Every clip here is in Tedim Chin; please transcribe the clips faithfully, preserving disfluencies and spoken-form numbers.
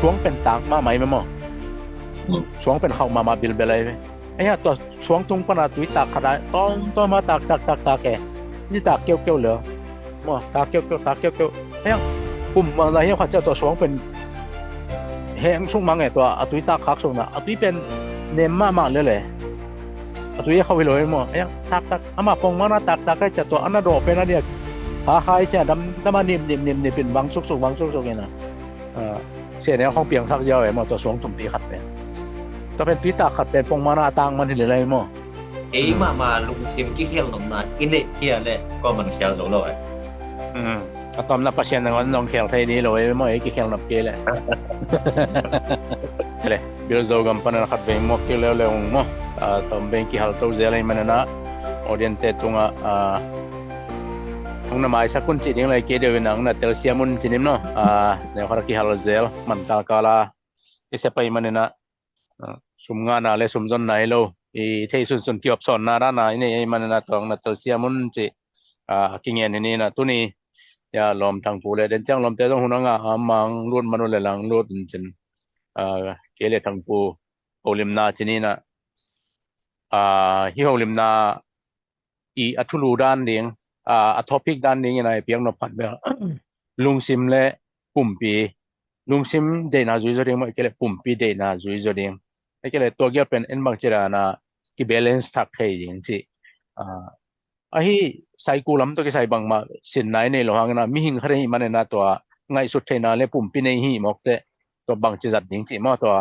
suang pen tak mahmah i ve maw. Suang pen khauh mahmah bilbel ahi ve. Ahi a tua suang tung pana tui tak khat a tawmtawm a tak tak tak tak e. Ni tak keukeu le maw, tak keukeu tak keukeu. Ahi a kum mang la hiau khat cia tua suang pen heng suk mang e, tua a tui tak khak sukna a tui pen nem mahmah lele. A tui a khauh hi lo hi maw. Ahi a tak tak ama pong mana tak tak ahi cia tua ana dawh pen a dia kha kha ahi cia dam dam a nip nip nip nip in vang suksuk vang suksuk ina. Sianel khong piangsak ziau e maw tua suang tumpi khat pen. Tua pen tui tak khat pen pong mana a tang man hi le lai maw. Ei mahmah lungsim kikhel nopna i neih khia le kua man khial zo lo e. A tomna Pasian nangawn zong khel thei ni lo e maw, ei kikhel nop kei le. Le Bilzo gam panin khat vei muak kik leuleu ung maw. A tom vei kihal to zel ei manina audience te tungah a hong na maisak un cih ding lai kei deuh in ang na telsiam un ci nim no. A neu khat a kihal zel man kalkal a i sia pai manina sum ngana le sum zonna hi lo i thei sunsun kiop sawnna dana i nei ei manina tawng na telsiam un ci. A kingen hi nina tuni ya lawm Thangpu le den ciang lawmte zong hun a nga a mang lut manu le lang lut in cin. A kei le Thangpu holimna ci nina a hi holimna i a thulu dan ding a a topic dan ding ina i piak nop khat bel lungsim le pumpi, lungsim deihna zui zaw ding maw i kei le pumpi deihna zui zaw ding. I kei le tua gial pen en bang ci dana ki balance thak thei ding ci. A ahi saiku lam tawh kisai bangmah sinna i nei lo hangina mihing khat ahih manina tua ngaihsut theihna le pumpi nei hi mawkte tua bangci zat ding cih maw tua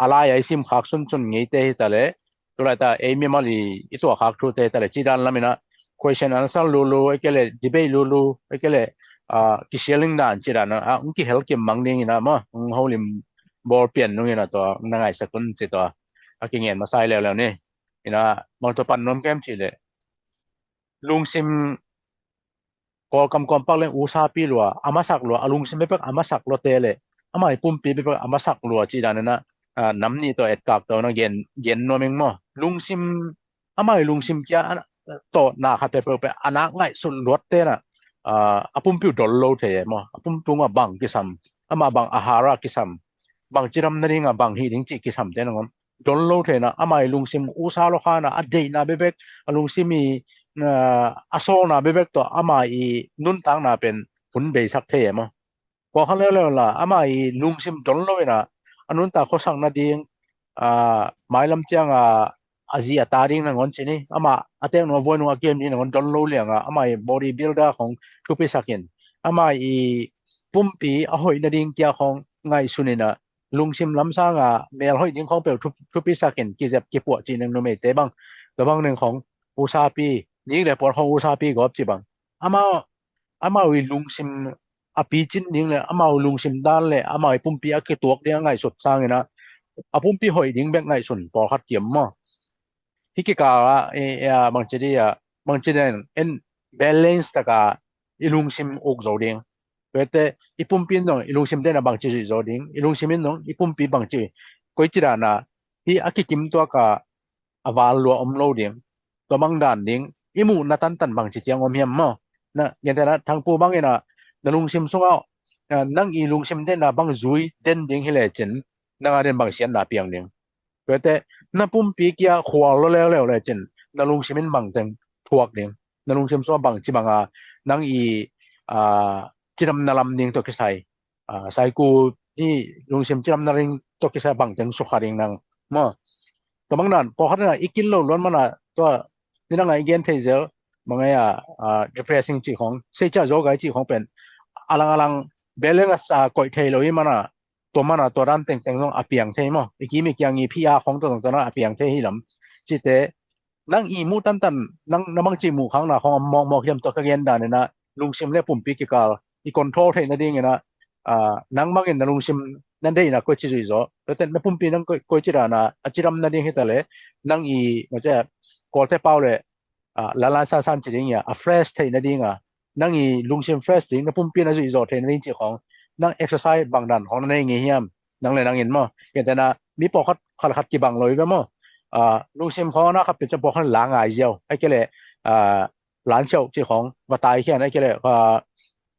a lai a i sim khak sunsun ngeite hi ta le tulaita ei mimal i i tuah khak thute hi ta le cidan lamina question answer lulu ei kei le debate lulu ei kei le kisialing dan cidan a hong kihel kim mang dingina maw hong holim bawl pian nungina tua na ngaisak un ci tua a kingen masai leuleu ni. Ina bang tua pan nuam kem cih le lungsim Kawlkam kawmpak le usapi lua a masak lua a lungsim bepek a masak luate le amah i pumpi bepek a masak lua cih danina nam nih tawh etkak tawh na gen nuam ing maw. Lungsim amah i lungsim kia tawh na khat pepek a nak ngaihsut luatte na a pumpi uh dol lo thei e maw. A pumpi uh bang kisam amah bang a hara kisam bang cidam nadinga bang hih ding cih kisamte na ngom dol lo theina amah i lungsim usa lo khana a deihna bebek a lungsim i a sawlna bebek tawh amah i nuntakna pen hun beisak thei e maw. Kua kha leuleu la amah i lungsim dol lo ina a nuntak khuasak nading mailam cianga a zi a ta ding nangawn cini amah a teknua vuainung a kem ding nangawn dol lo lianga amah i body builder khong thupisakin amah i pumpi a hoih nading kia khong ngaihsunina lungsim lamsanga mel hoih ding khong peuh thupisakin kizep kipuah cih neng numeite bang tua bang neng khong usapi nik le puan khong usapi gawp ci bang amau amau i lungsim a picin ding le amau lungsim dan le amau i pumpi a kituak ding a ngaihsut sangina a pumpi hoih ding bek ngaihsun pawlkhat kiam maw. Hi kikala bangci di a bangci den en balance taka i lungsim uk zo ding. Tuate i pumpi in dong i lungsim den a bangci zuih zo ding i lungsim in dong i pumpi bangci koici dana hi a kikim tuaka a val lua om lo ding. Tua mang dan ding i muhna tantan bangci ciang om hiam maw. Na gentena Thangpu bangina na lungsim sungah nang i lungsim denna bang zui den ding hi lecin nanga den bang siatna piang ding. Tuate na pumpi kia khual lo leuleu lecin na lungsim in bangteng thuak ding. Na lungsim sungah bangci banga nang i cidamna lam ding tawh kisai saiku i lungsim cidamna ding tawh kisai bangteng sukha ding nang maw. Tua mang dan pawlkhat ina i kil lo luan mana tua ni danga i gen thei zel mangai a depressing cih khong seicia zawgai cih khong pen alang alang beleng a sa koih thei lo i mana tua mana tua dan tengteng zong a piang thei maw. I kim i kiang i phi a khong tua zong tua na a piang thei hi lam cite nang i muh tantan nang na bangci muh khangna khong a mawkmawk hiam tua ka gen danina lungsim le pumpi kikal i control theih nadingina nang bangin na lungsim na deihna koici zuih zaw tuate na pumpi nang koici dana a cidam nading hita le nang i mace kawlte pau le lalan sansan ci ding ia a fresh theih nadinga nang i lungsim fresh ding na pumpi na zuih zawh theih nading cih khong nang exercise bang dan khong na nei ngei hiam. Nang le nangin maw gentena mi pawlkhat khat khat kibang lo i ve maw. Lungsim khong na khat pin ciang pawlkhat la ngai ziau ai kei le lan siau cih khong va tai khian ai kei le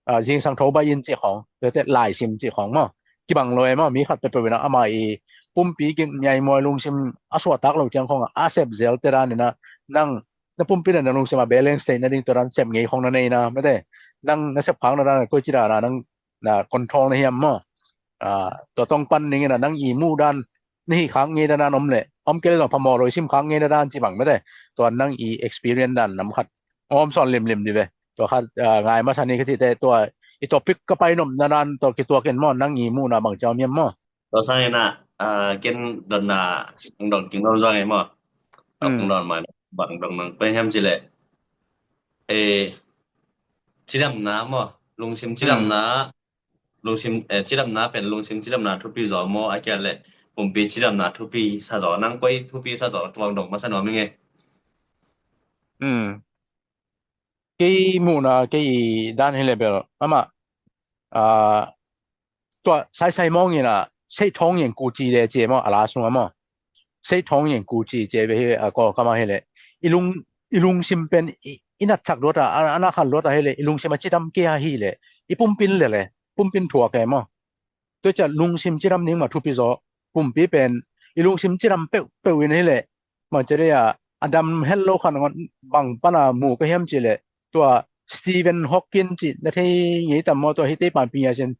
zingsang tho baih in cih khawng, tuate laisim cih khawng maw, kibang lo e maw. Mi khat peuhpeuh in ah ama i pumpi gik miaimuai lungsim a suahtak lo ciang khawng ah a sep zelte dan in ah nang na pumpi le na lungsim a balance theih nading tua dan sep ngei khawng na nei na, mate, nang na sep khakna dan ah koi ci dan ah nang na control na hiam maw? Tua tawng pan dingin ah nang i muh dan na hih khak ngei dan om leh om kei leh zong phamawh lo i sim khak ngei dan ci bang, mate, tua nang i experience dan nam khat om sawn limlim di ve. Tua khat ngai masa ni ka cihte, tua i topic ka pai nopna dan tawh kituak in maw, nang i muhna bang ci om hiam maw? Tua sangin ah ken dotna hong dong king lo zong e maw? Hong dong mai bang dong nang pai hiam ci leh, cidamna maw, lungsim cidamna, lungsim cidamna pen lungsim cidamna thupi zaw maw, a kia leh pumpi cidamna thupi sa zaw, nang koi thupi sa zaw, tuang dong masa nuam ing e. Kei muhna, kei i dan hi leh bel amah tua saisai mawng in ah seithawng yeng kuci le cie maw, a la sung a maw, seithawng yeng kuci cie ve hi a, Kawlkam ah hi leh i lungsim pen i natsak luat a, a na khan luat a hi leh i lungsim a cidam kei a hi leh i pumpin le le pumpin thuak e maw. Tua ciah lungsim cidam ding mah thupi zaw. Pumpi pen i lungsim cidam peuhpeuh in hi leh, mah ci dei a, a dam het lo khan bang pana mu ka hiam ci leh, tua Stephen Hawking ci na thei ngei tam maw? Tua hi tei pan ping ia sin,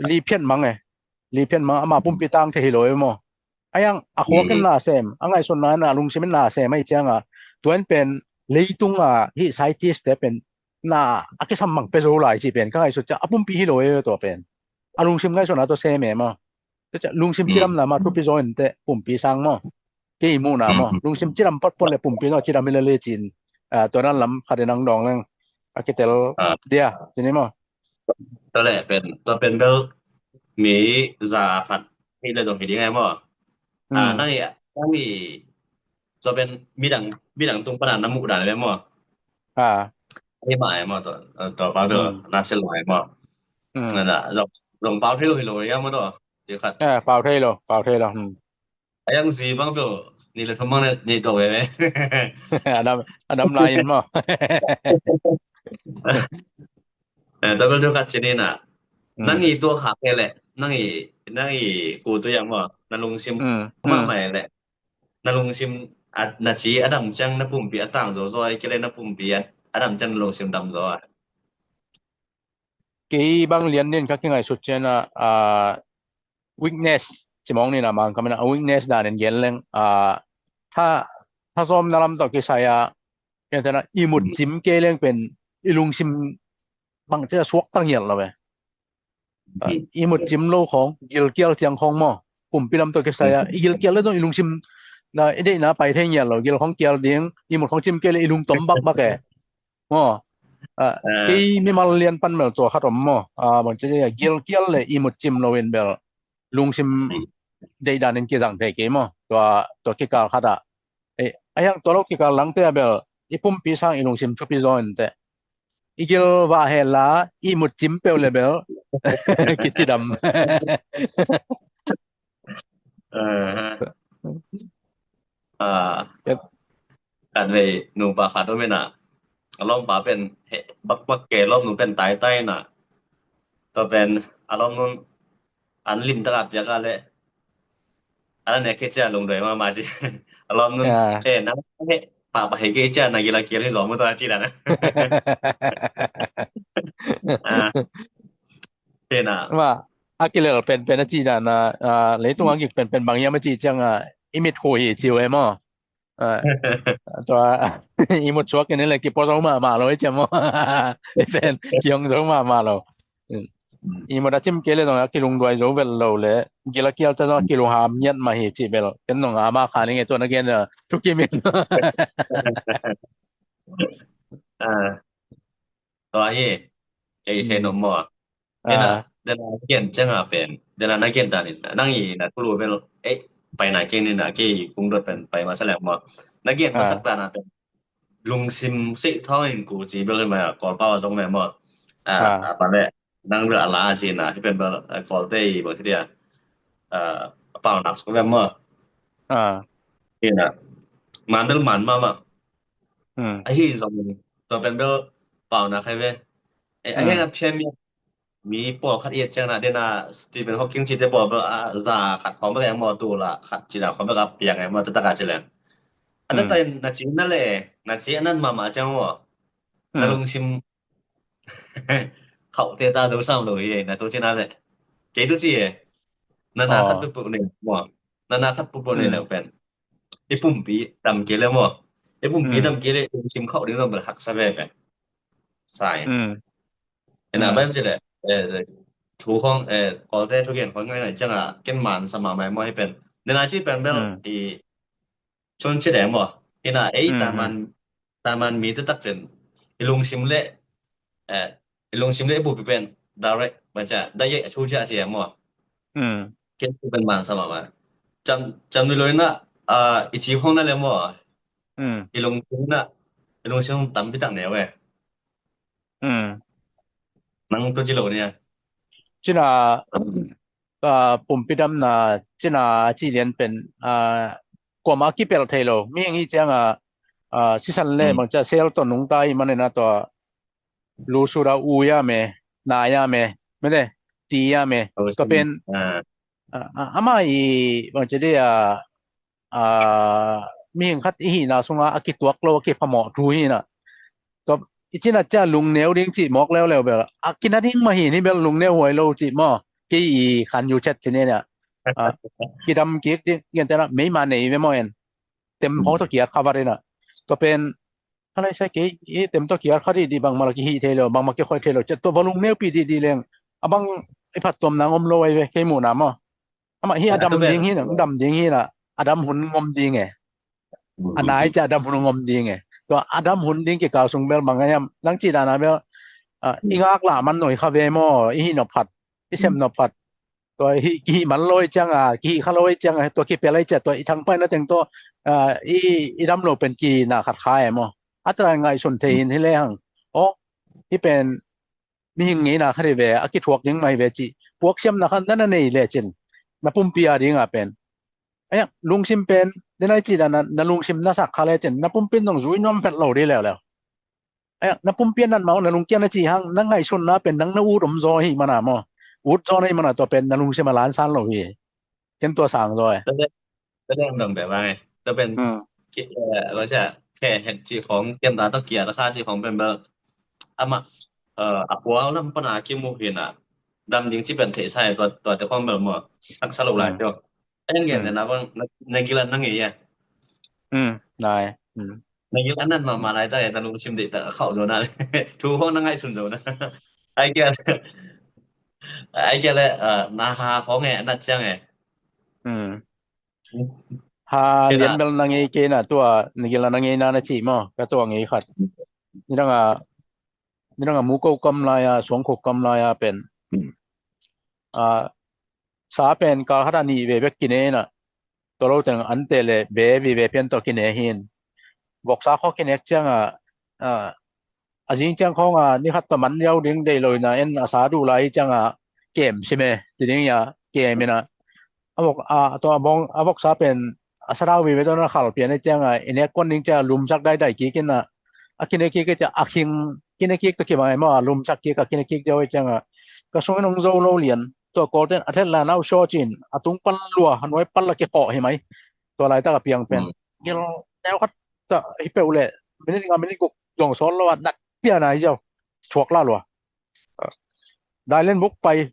Li Phian Mang e, Li Phian Mang, ama pumpi tang thei hi lo e maw. A yang a khuak in na sem, a ngaihsutna in a lungsim in na sem ahi cianga, tua in pen leitunga hih scientist te pen na a kisam mang pe zo lai ci pen ka ngaihsut ciah a pumpi hi lo e tua pen. A lungsim ngaihsutna tua sem e maw. Tua ciah lungsim cidamna mah thupi zaw in teh pumpi sang maw. Kei muhna maw, lungsim cidam potpot le pumpi no cidam hi le le cin, tua nan lam khat in ang dawng leng a kitel dia cini maw. Tua le pen, tua pen bel mi za khat hi le zong hi ding e maw. Nang i, nang i tua pen midang, midang tung pana na muh dan e maw. Hi mah e maw, tua, tua pa bel na sil lo e maw. Zong, zong pau thei lo hi lo e maw tua. Khat pau thei lo, pau thei lo. A yang zui bang bel ni le thum bang ni to ve ve. A dam, a dam lai in maw. Tua bel tua khat cini na. Nang i tua khak e le, nang i, nang i ku tu yang maw, na lungsim mah mai le. Na lungsim na ci a dam ciang na pumpi a tang zaw zaw, i kei le na pumpi a dam ciang na lungsim dam zaw a. Kei bang lian nin ka kingaihsut cian a, weakness cimawng nina mang kamin a weakness danin gen leng, tha, tha zawmna lam tawh kisai a, i mut cim kei leng pen i lungsim bang cia suak tang hial lo e. I mut cim lo khawng, gilkial ciang khawng maw, pumpi lam tawh kisai a i gilkial le dong i lungsim na i deihna pai thei ngial lo, gil khawng kial ding, i mut khawng cim kei le i lungtom bakbak e. Maw, kei mimal lian pan bel tua khat om maw, bang ci dei a gilkial le i mut cim lo in bel lungsim deihdan in kizang thei kei maw. Tua, tua kikal khat ah, a hiang tua lo kikal langte a bel i pumpi sang i lungsim thupi zaw in teh i gil vah hel la i mut cim peuh le bel kicidam. Kan vei nupa khat om in a, a lawmpa pen bakbak ke, lawmnu pen taitai in a, tua pen a lawmnun an limtak a piak a le a na nek hi cia lungdoi mama ci. A lawmnun e na he papa he ke cia na gila kial hi zom mu tua ci dan. Pena ma a kilel penpen a ci dan a, leitung a gik penpen bang hiam a ci ciang a i mit khu hi ci uh e maw. Tua i mut suak in le kipaw zo mahmah lo i ciam maw. I pen kiong zo mahmah lo. I mut a cim kei le zong a kilungduai zo vel lo le gil a kial ta zong a kilungham ngiat mah hi ci vel. Ken zong a ma kha ning e tua na gen a thukim in. Tua hi kei thei nop maw. Ina dena na gen ciang a pen, dena na gen dan in nang i na kulu vel ei pai na keng ni na kei kung dot pen pai masa leng maw. Na gen masak dan a pen lungsim sei thawng in ku ci vel ma Kawlpau a zong me maw. A pa le nang vel a la a ci na hi pen vel Kawlte i bang ci dia a pau nak suk vel maw. Ina man vel man mama. Ahi zong tua pen bel pau nak hai ve. Eh, a heng a phiam mi, mi pawlkhat i et ciangin ah, den a Stephen Hawking cite pawl bel a za khat khawng bek a eng maw, tul a khat cina khawng bek a piang a eng maw, taktak a ci leng. A taktak in na ci na leh, na ci a nat mahmah ciang maw, na lungsim khauhte ta zo sam lo hi, na tu ci na leh. Kei tu ci e, na na khat peuhpeuh nei maw, na na khat peuhpeuh nei lo pen. I pumpi dam kei le maw, i pumpi dam kei le, i lungsim khauh ding zong bel haksa veve. Sai. Ina baim ci le, eh, thu khong, eh, Kawlte thugen khong ngai ngai ciang a, ken man sa mahmah maw hi pen. Nena ci pen bel i chun ci le maw. Ina ei taman, taman mi te tak pen i lungsim le, eh, i lungsim le i bupi pen direct, baca, direct a thu cia ci maw. Ken tu pen man sa mahmah. Cam, cam ni lo ina, ah, i ci khong na le maw. I lungsim na, i lungsim tampi tak neu e. Nang tu ci lo nia. Cina, ah, pumpi damna, cina ci lian pen, ah, kuama kipel thei lo. Mihing hi ciang a, ah, sisan le bangcia sel to nungta i manena to, lusuda u ya me, na ya me, mene, ti ya me. Tua pen, ah, ah, ama i bangcia dia, ah, mihing khat i hihna sunga a kituak lo, a kiphamawh thu hi na. Tua i cina cia lungneu ding cih mawk leuleu bel a kina ding mah hi ni bel, lungneu huai lo cih maw. Kei i khan yu chet ci ni na. Ah, kidam kik ding, gentena meima nei ve maw en. Tem hong tawh kiat kha vat ina. Tua pen, halai sai kei i tem tawh kiat kha dih dih, bangmah la kihih thei lo, bangmah kikhoih thei lo, cia tua va lungneupi dih dih leng. A bang i phattuamna ngom lo ai ve, kei muhna maw. Amah hi a dam ding hi na, dam ding hi na, a dam hun ngom ding e. A nai cia a dam hun ngom ding e. Tua a dam hun ding kikal sung bel bang a hiam, nang cih dana bel, ah, i ngak lah man noi kha ve maw, i hih nop khat, i sem nop khat. Tua hih, kihih man lo i ciang a, kihih kha lo i ciang a, tua kipel i ciang, tua i thangpaihna teng tua, ah, i, i dam lo pen kina khat kha e maw. A tara ngaihsun thei in hi le hang. Aw, hi pen mihing ngeina khat hi ve, a kithuak ding mah hi ve cih puaksiamna khat na na nei lecin, na pumpi a ding a pen. Aia, lungsim pen, den ai cih dana, na lungsim na sak kha lecin, na pumpi in zong zui nuam vet lo dih leuleu. Aia, na pumpi a nat mah na lungkia na cih hang, na ngaihsunna pen nang na ut om zaw hi mana maw. Ut zaw na hi mana, tua pen na lungsim a lansan lo hi. Ken tua sang zaw e. Tua pen, tua pen dong beh bang e. Tua pen, eh, bang cia, khe het cih khong, ken ta tawh kia ta kha cih khong pen bel. Amah, eh, a pual lam pana kimu hi na. Dam ding cih pen theih sa e, tua, tua te khong bel maw. Haksa lo lai tua. En gen na bang, na, na gila na ngei e. Nai. Na gila nan mahmah laitak e, na lungsim deihtak a khauh zo na. Thu hong na ngaihsun zo na. Ai kia, ai kia le, ah, na ha hong e, na ciang e. Ha lian bel na ngei kei na tua, na gila na ngei na na ci maw, ka tua ngei khat. Nidang a, nidang a muko kam lai a, suangkhuk kam lai a pen. Ah, sa pen kal khat a nih veve kine na. Tua lo teng an teh le be vive pian tawh kine hin. Voksa khawng kinek ciang a, a, a zing ciang khawng a, ni khat tawh man yau ding deih lo ina en a sa duh lai ciang a, kem sim e, ci ding ia, kem ina. A vok, a, tua a bawng, a voksa pen, a sa dau vive tawh na khal pian i ciang a, i nek kuan ding ciang a, lumsak daidai kik ina, a kine kik i ciang a, a khing, kine kik tawh kibang e maw, a lumsak kik, a kine kik deuh i ciang a, ka sung in hong zo lo lian, tua Kawlten a thet la nau shaw cin, a tung pan lua, a nuai pan la kikhawh hi mai. Tua laitak a piang pen. Ngil neu khat ta hi peuh le, minit nga minit guk zong sawl lo a, nat pian a hi ziau. Suak la lua. Dailen buk pai.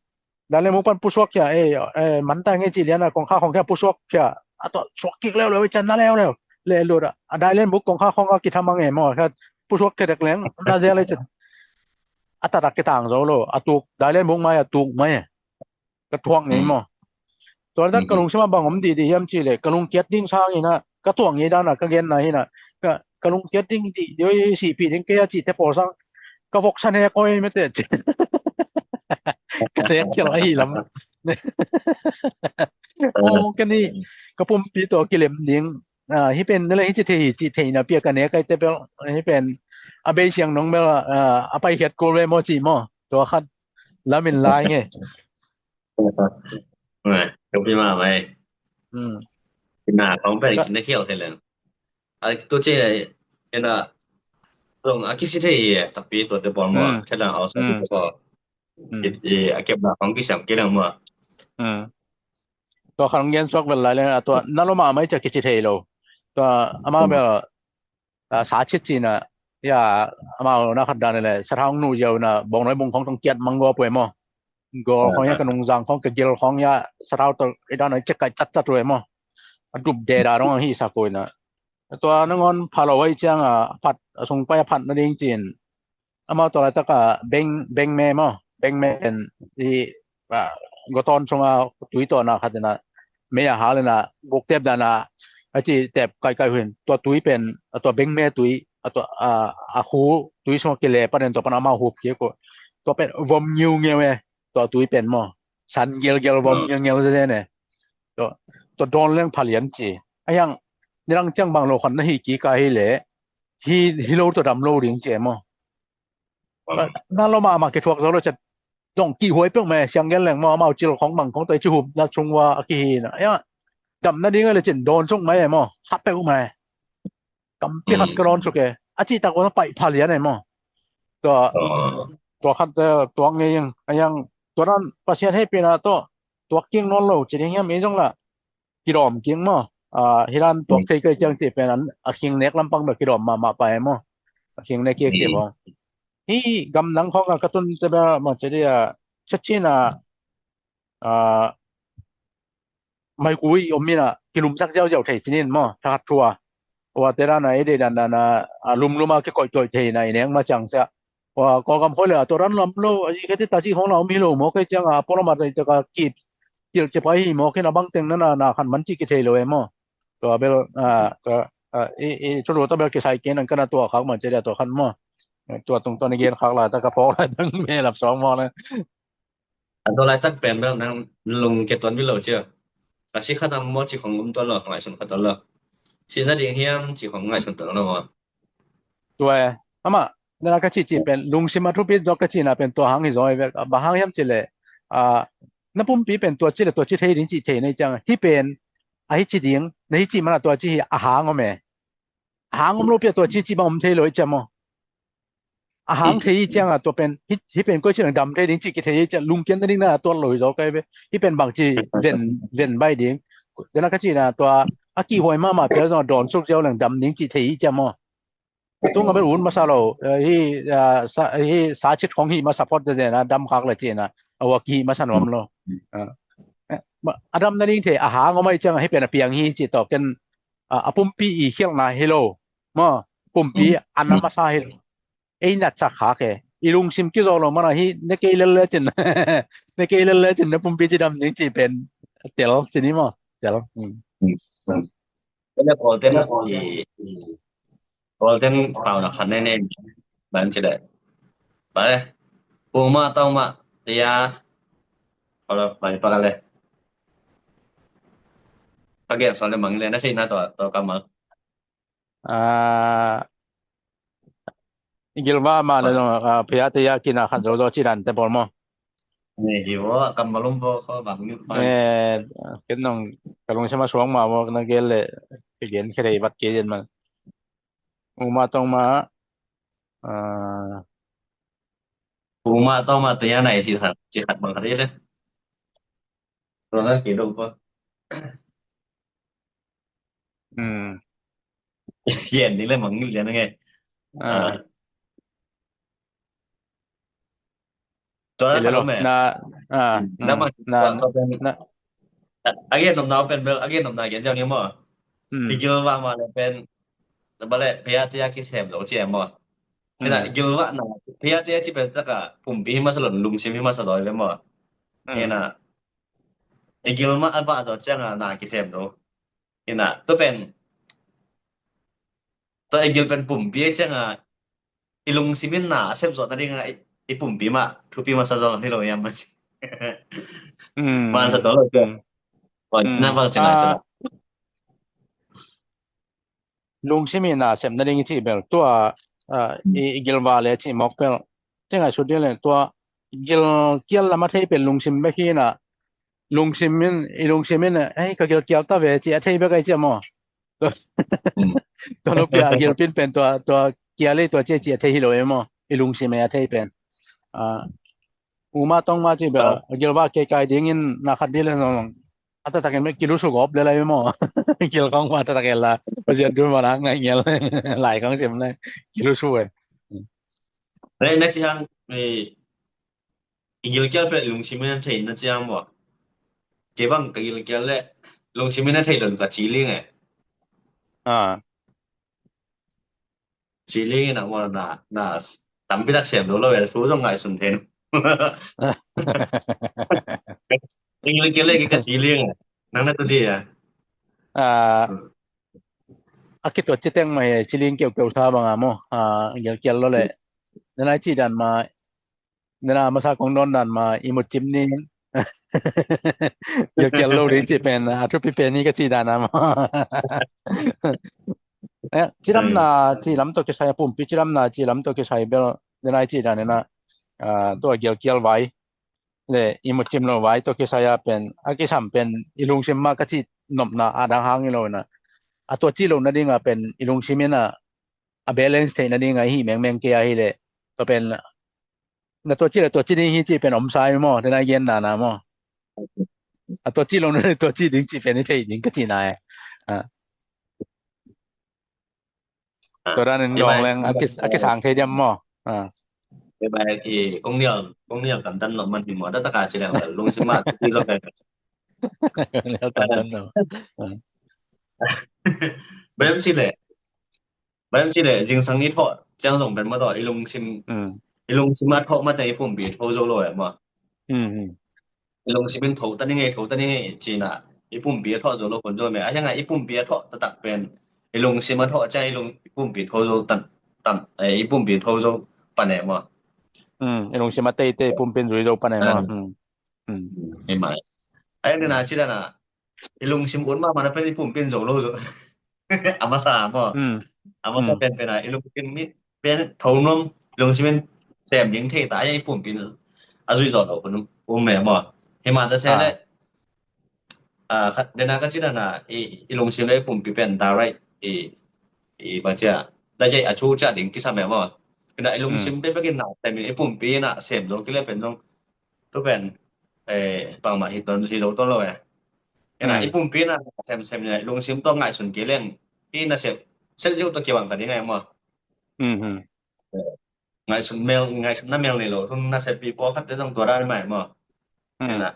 Dailen buk pan pusuak khia, eh, eh, manta nge ci lian a, kong kha khong khia pusuak khia. A tua suak kik leuleu, i can na leuleu. Le lut a. A dailen buk kong kha khong a kithamang e maw. Khia pusuak khia dek leng, na zel i can. A tatak kitang zo lo. A tuk, dailen buk mai, a tuk mai. Ka thuak ngei maw. Tua laitak ka lungsim a bang om dih dih hiam cih leh, ka lungkiat ding sang ina, ka thuak ngei dana, ka genna hina, ka, ka lungkiat ding dih, dih oi sihpih ding kei a cihte pawl sang, ka voksa nek oi mete. Ka nek khial ahi lam. Aw, ka ni, ka pumpi tawh kilem ding. Ah, hi pen, nele hi ci thei, hi ci thei na pia ka nek ai te bel, hi pen, a bei siang nong bel, ah, a pai khiat kul ve maw ci maw. Tua khat, lamin lai nge. Ka pi ma mai. Ina kong pen kin na khiau thei leng. Ai tu ci ai ina Tung a kisi thei hi, takpi tua te pawl maw, hmm, thela a awsa, hmm, te pawl. Hmm. I, i, a kepna khong kisiam kei leng maw. Hmm. Tua khang gen suak vel lai leng, a tua na lua mahmah i cia kisi thei lo. Tua amau, hmm, bel, a, sa chit cina, ya, amau na khat dan le, sathau nu yau na, bawng noi bung khong tong kiat mang gua puai maw. Gol khong ya, ah, ka nungzang khong, ka gil khong ya, sathau tawh i dan a i cek kai cat cat uh e maw. A dup deda dong a hi sa koi na. Tua nangawn pha lo a i ciang a phat, a sung pai a phat nading cin. Amau tua laitak a beng, beng me maw. Beng me pen i, a, gotawn sung a tui tawh na khat ina, mei a hal ina, guk tep dan a, a ci tep kai kai hun. Tua tui pen, a tua beng me tui, a tua, a, a khu tui sung a kile pan in tua pan amau hup kik uh. Tua pen vom ngiu ngiu e. Tua tui pen maw, san gelgel vom, ah, gelgel zene. Tua, tua dawn leng phalian ci. A hiang, nidang ciang bang lo khan na hi kik a hi le, hi, hi lo tua dam lo ding ci e maw. Ah. Na lua mahmah kithuak zo lo ciat, dong kihuai peuh me, siang gel leng maw, amau cil khong bang khong tua i ci hup na chung ua a kihi na. A hiang, dam nading a le cin dawn suk mai e maw, ha peuh mai. Kampi khat, mm, ka dawn suk e. A cih tak ua na paih phalian e maw. Tua, ah, tua khat, eh, tua ngei ing. A hiang, tua dan Pasian hehpihna tawh, tuak kik nawn lo, ci ding hiam i zong la. Kidawm kik maw. Ah, hi dan tuak, mm, thei kei ciang cih pen an, a khing nek lampang bel kidawm mahmah pai e maw. A khing nek kik cih, mm, bawng. Hi gamdang khawng a ka tun te bel maw ci dih a, cia cina, ah, maikui om in a, kilumsak ziauziau thei cinin maw, thakhat thu a. Ua te dan a, i deih dan dan a, a lumlum a kikoihtoih thei na, i nek ma ciang sia. Ua, Kawlgam khoi le a, tua dan lam lo, a zi kheti ta ci khong la om hi lo maw, kei ciang a, polo ma tei teka kip, kil ci pai hi maw, kei na bang teng na na, na khan man ci kithei lo e maw. Tua bel, a, tua, a, i, i, thulu tua bel kisai ken an kana tua khak man ci dia tua khan maw. Tua tung tua ni gen khak la, ta ka phawk la, tang me lap sawng maw na. A tua laitak pen bel nang lung kia tuan vilo cia. Ka si khat a maw ci khong um tuan lo, ngaihsun khat tuan lo. Si na ding hiam ci khong ngaihsun tuan lo maw. Tua e, amah, nana ka ci ci pen, lungsim a thupi zawk ka cina pen tua hang hi zaw hi vek. A bang hang hiam ci le, a, na pumpi pen tua ci le tua ci thei ding ci thei na hi ciang. Hi pen, a hi ci ding, na hi ci mana tua ci hi a hang om e. A hang om lo pia tua ci ci bang om thei lo i cia maw. A hang thei i ciang a tua pen, hi, hi pen koi ci nang dam thei ding ci ki thei i cia, lungkian na ding na a tuat lo hi zaw kai ve. Hi pen bang ci ven, ven bai ding. Dena ka ci na tua, a kihuai mahmah pia zong a dawn suk ziau leng dam ding ci thei i cia maw. Tung a bel un masa lo, eh, hi, ah, sa, hi sa cit khong hi masa phot de na, dam khak le ci na, a ua ki masa nuam lo. Ah. Eh, ma, a dam na ding thei, a hang om a i ciang a hi pen a piang hi ci tawh ken, a, a pumpi i khialhna hi lo. Maw, pumpi, mm, an a masa hi lo. Ei natsak khak e. I lungsim kizaw lo mana hi, ne kei lel le cin. Ne kei lel le cin, na pumpi ci dam ding ci pen tel, ci ni maw. Tel. Mm. Mm, mm. Ene Golden i, Golden pau na khan ne ne. Ban ci le. Ba le. Puma tong ma tia. Hala, mai pa ka le. Ka gen sawm le mang le na thei na tua, tua ka mang. Ah, i gilva ma le zong, ah, phia te ya kina khan zo zo ci dan te pawl maw. Ni hi vo, kam malum vo kho bang ni pa. Eh, ken nong ka lungsim a suang ma vo na gel le, ke gen khe dei vat ke yen man. Uma tong ma, ah, Uma tong ma te ya nai ci khat, ci khat bang khat le. Tua na ke dong pa. Hmm. Yen ni le mang ni le na nge. Ah. Ah. Tua na khat om e. Na, ah, na, hmm, mang na, tua, tua pen, na. A gen nom na pen bel, a gen nom na gen jang ni maw. Hmm. I gilva ma le pen, na ba le, phia te ya kisem lo ci e maw. Ina, hmm, i gilva na, phia te ya ci pen taka, pumpi hi masa lo, lungsim hi masa lo le maw. Hmm. Ina, i gilva a ba zo ciang a na kisem lo. Ina, tu pen, tua i gil pen pumpi a ciang a, i lungsim in na a sem zawh nading a, i, i pumpi mah thupi masa zaw hi lo hiam mah ci. Mm. Man sa tawh lo ciang. Mm. Na bang ciang a sa. Lungsim in na a sem nading i cih bel tua, ah, i, i gilva le cih mawk bel. Ciang a sut ding le tua gil kial lam a thei pen lungsim bek hi na. Lungsim in, i lungsim in, hei, ka gil kial ta ve, ci a thei bek ai ci a maw. Tua, mm, tua lo pia a gil pin pen tua, tua kia lei tua cia cia thei hi lo e maw, i lungsim e a thei pen. Ah, uma tong ma ci bel a gilva kei kai dingin na khat di le nong a taktakin me kilusu gop le lai maw. Gil kong ma taktakin la Pasian tu ma na ngai ngel lai kong sim le kilusu e. Re na ci hang i gilkial pen lungsim in a thei na ci hang maw. Kei bang ka gilkial le lungsim in a thei lon ka ci ling e. Ah. Ci ling in a maw na na tampi tak sem lo lo e thu zong ngaihsun thei no. Ing ling kele ki ka ci ling e nang na tu ci a. A kituat ci teng ma he ci ling keukeu sa banga maw. A gilkial lo le nana ci dan ma nana masa kong don dan ma i mut cim ni. Gilkial lo ding ci pen a thupi pen ni ka ci dan a maw. Cilamna cilam tawh kisai a pumpi cilamna cilam tawh kisai bel nana ci dan nana tua gilkial vai le i mut cim lo vai tawh kisai a pen a kisam pen i lungsim ma ka ci nopna a dang hang i lo na a tua ci lo nadinga pen i lungsim ina a balance theih nadinga i hih mengmeng kei a hi le tua pen na tua ci le tua ci ding hi ci pen om sai maw tena i gen nana maw. A tua ci lo na tua ci ding ci pen i thei ding ka ci na e. Tua dan in dong leng a kisang thei diam maw. Bai ki kong nial kong nial kan tan lo man hi maw ta taka ci leng lungsim ma ti lo kan. Nial kan tan lo. Bai am ci le Bai am ci le zingsang i thawh ciang zong pen ma tawh i lungsim i lungsim a thawh ma teng i pumpi tho zo lo e maw. I lungsim in tho ta ni ngei tho ta ni ngei cina i pumpi a thawh zo lo kun zo me a hianga i pumpi a thawh tatak pen i lungsim a thawh ciang i lung i pumpi tho zo tan tam i pumpi tho zo pan e maw. I lungsim a teitei pumpin zui zo pan e maw. Ei mai. Ai ni na ci dana i lungsim ut mahmah na pen i pumpin zo lo zo. A masa maw. A masa pen pen a i lungsim mi pen tho nuam lungsim in sem ding thei ta a i pumpin a zui zo lo kun um me maw. Hi ma ta se le a khat dena ka ci dana i lungsim le i pumpi pen direct i i bang cia da jai a chu cia ding kisam e maw. Kina i lungsim pe pekin na sem i pumpi na sem zo kile pen zong tu pen bangmah hi ton hi lo ton lo e. Ina i pumpi na sem sem ina i lungsim tawh ngaihsun kei leng i na sem sem zeu tawh kibang ka ding ai maw. Ngaihsun mel ngaihsun na mel nei lo tun na sem pi pawlkhat te zong tua dan mai maw. Ina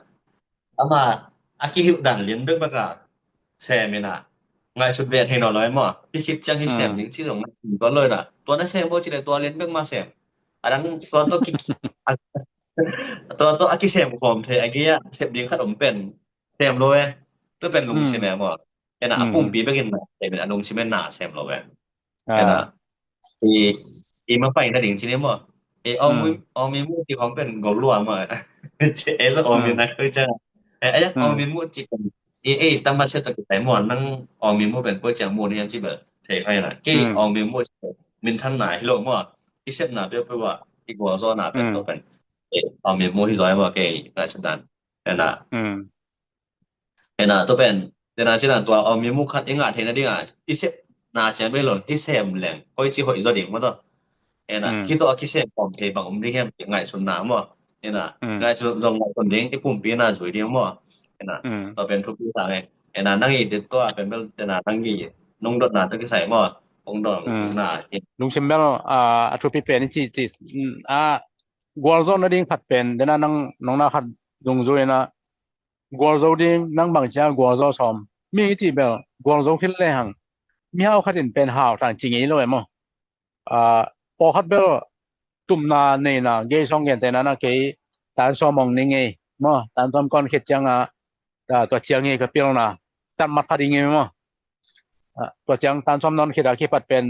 ama a kihilh dan lian bekbek a sem ina ngaihsut ve thei nawn lo e maw. Pi khit ciang hi sem ding ci zong ngaihsun tuan lo ina tua na sem maw ci le tua lian bek ma sem. A dang tua tawh ki tua tawh a kisem khawm thei a gei a sem ding khat om pen sem lo e. Tu pen lungsim e maw. Ina a pumpi bekin na sem ina lungsim e na sem lo e. Ina i i ma pai na ding ci ni maw. E ong mi ong mi mu ci khawm pen gol lua maw. E ong mi na koi ciang e ong mi mu ci khawm e e tam ma se ta ki tai maw nang ong mi mu pen koi ciang mu ni am ci bel thei khai na ke ong mi mu ci min than na hi lo maw. I sep na pe pe wa i gol zo na pen to pen e ong mi mu hi zo maw ke na se dan. Ina Ena tu pen tena cina tua om mi mu khat i ngah theihna dinga i sep na ciang bei lon i sem leng koi ci hoih zaw ding maw taw. Ena hi tawh a kisem pawm thei bang om ding hiam ci ngaihsutna maw. Ena ngaihsut zong ngaihsun ding i pumpi na zui ding maw. Ena tua pen thupi sang e. Ena nang i dit tua pen bel tena nang i nungdotna tawh kisai maw. Ong dong na hi. Lungsim bel a thupi pen i ci ci a gualzawhna ding khat pen tena nang nong na khat zungzui na gualzo ding nang bang cia gualzo sawm mi i cih bel gualzo khin le hang mihau khat in pen hau tang ci ngei lo e maw. Pawlkhat bel tumna neina gei sawng gentehna na kei tan sawm ong ni ngei maw tan sawm kawn khit cianga tua ciang ngei ka pilna tan mat khat i ngei maw. Tua ciang tan sawm nawn khit a kipat pen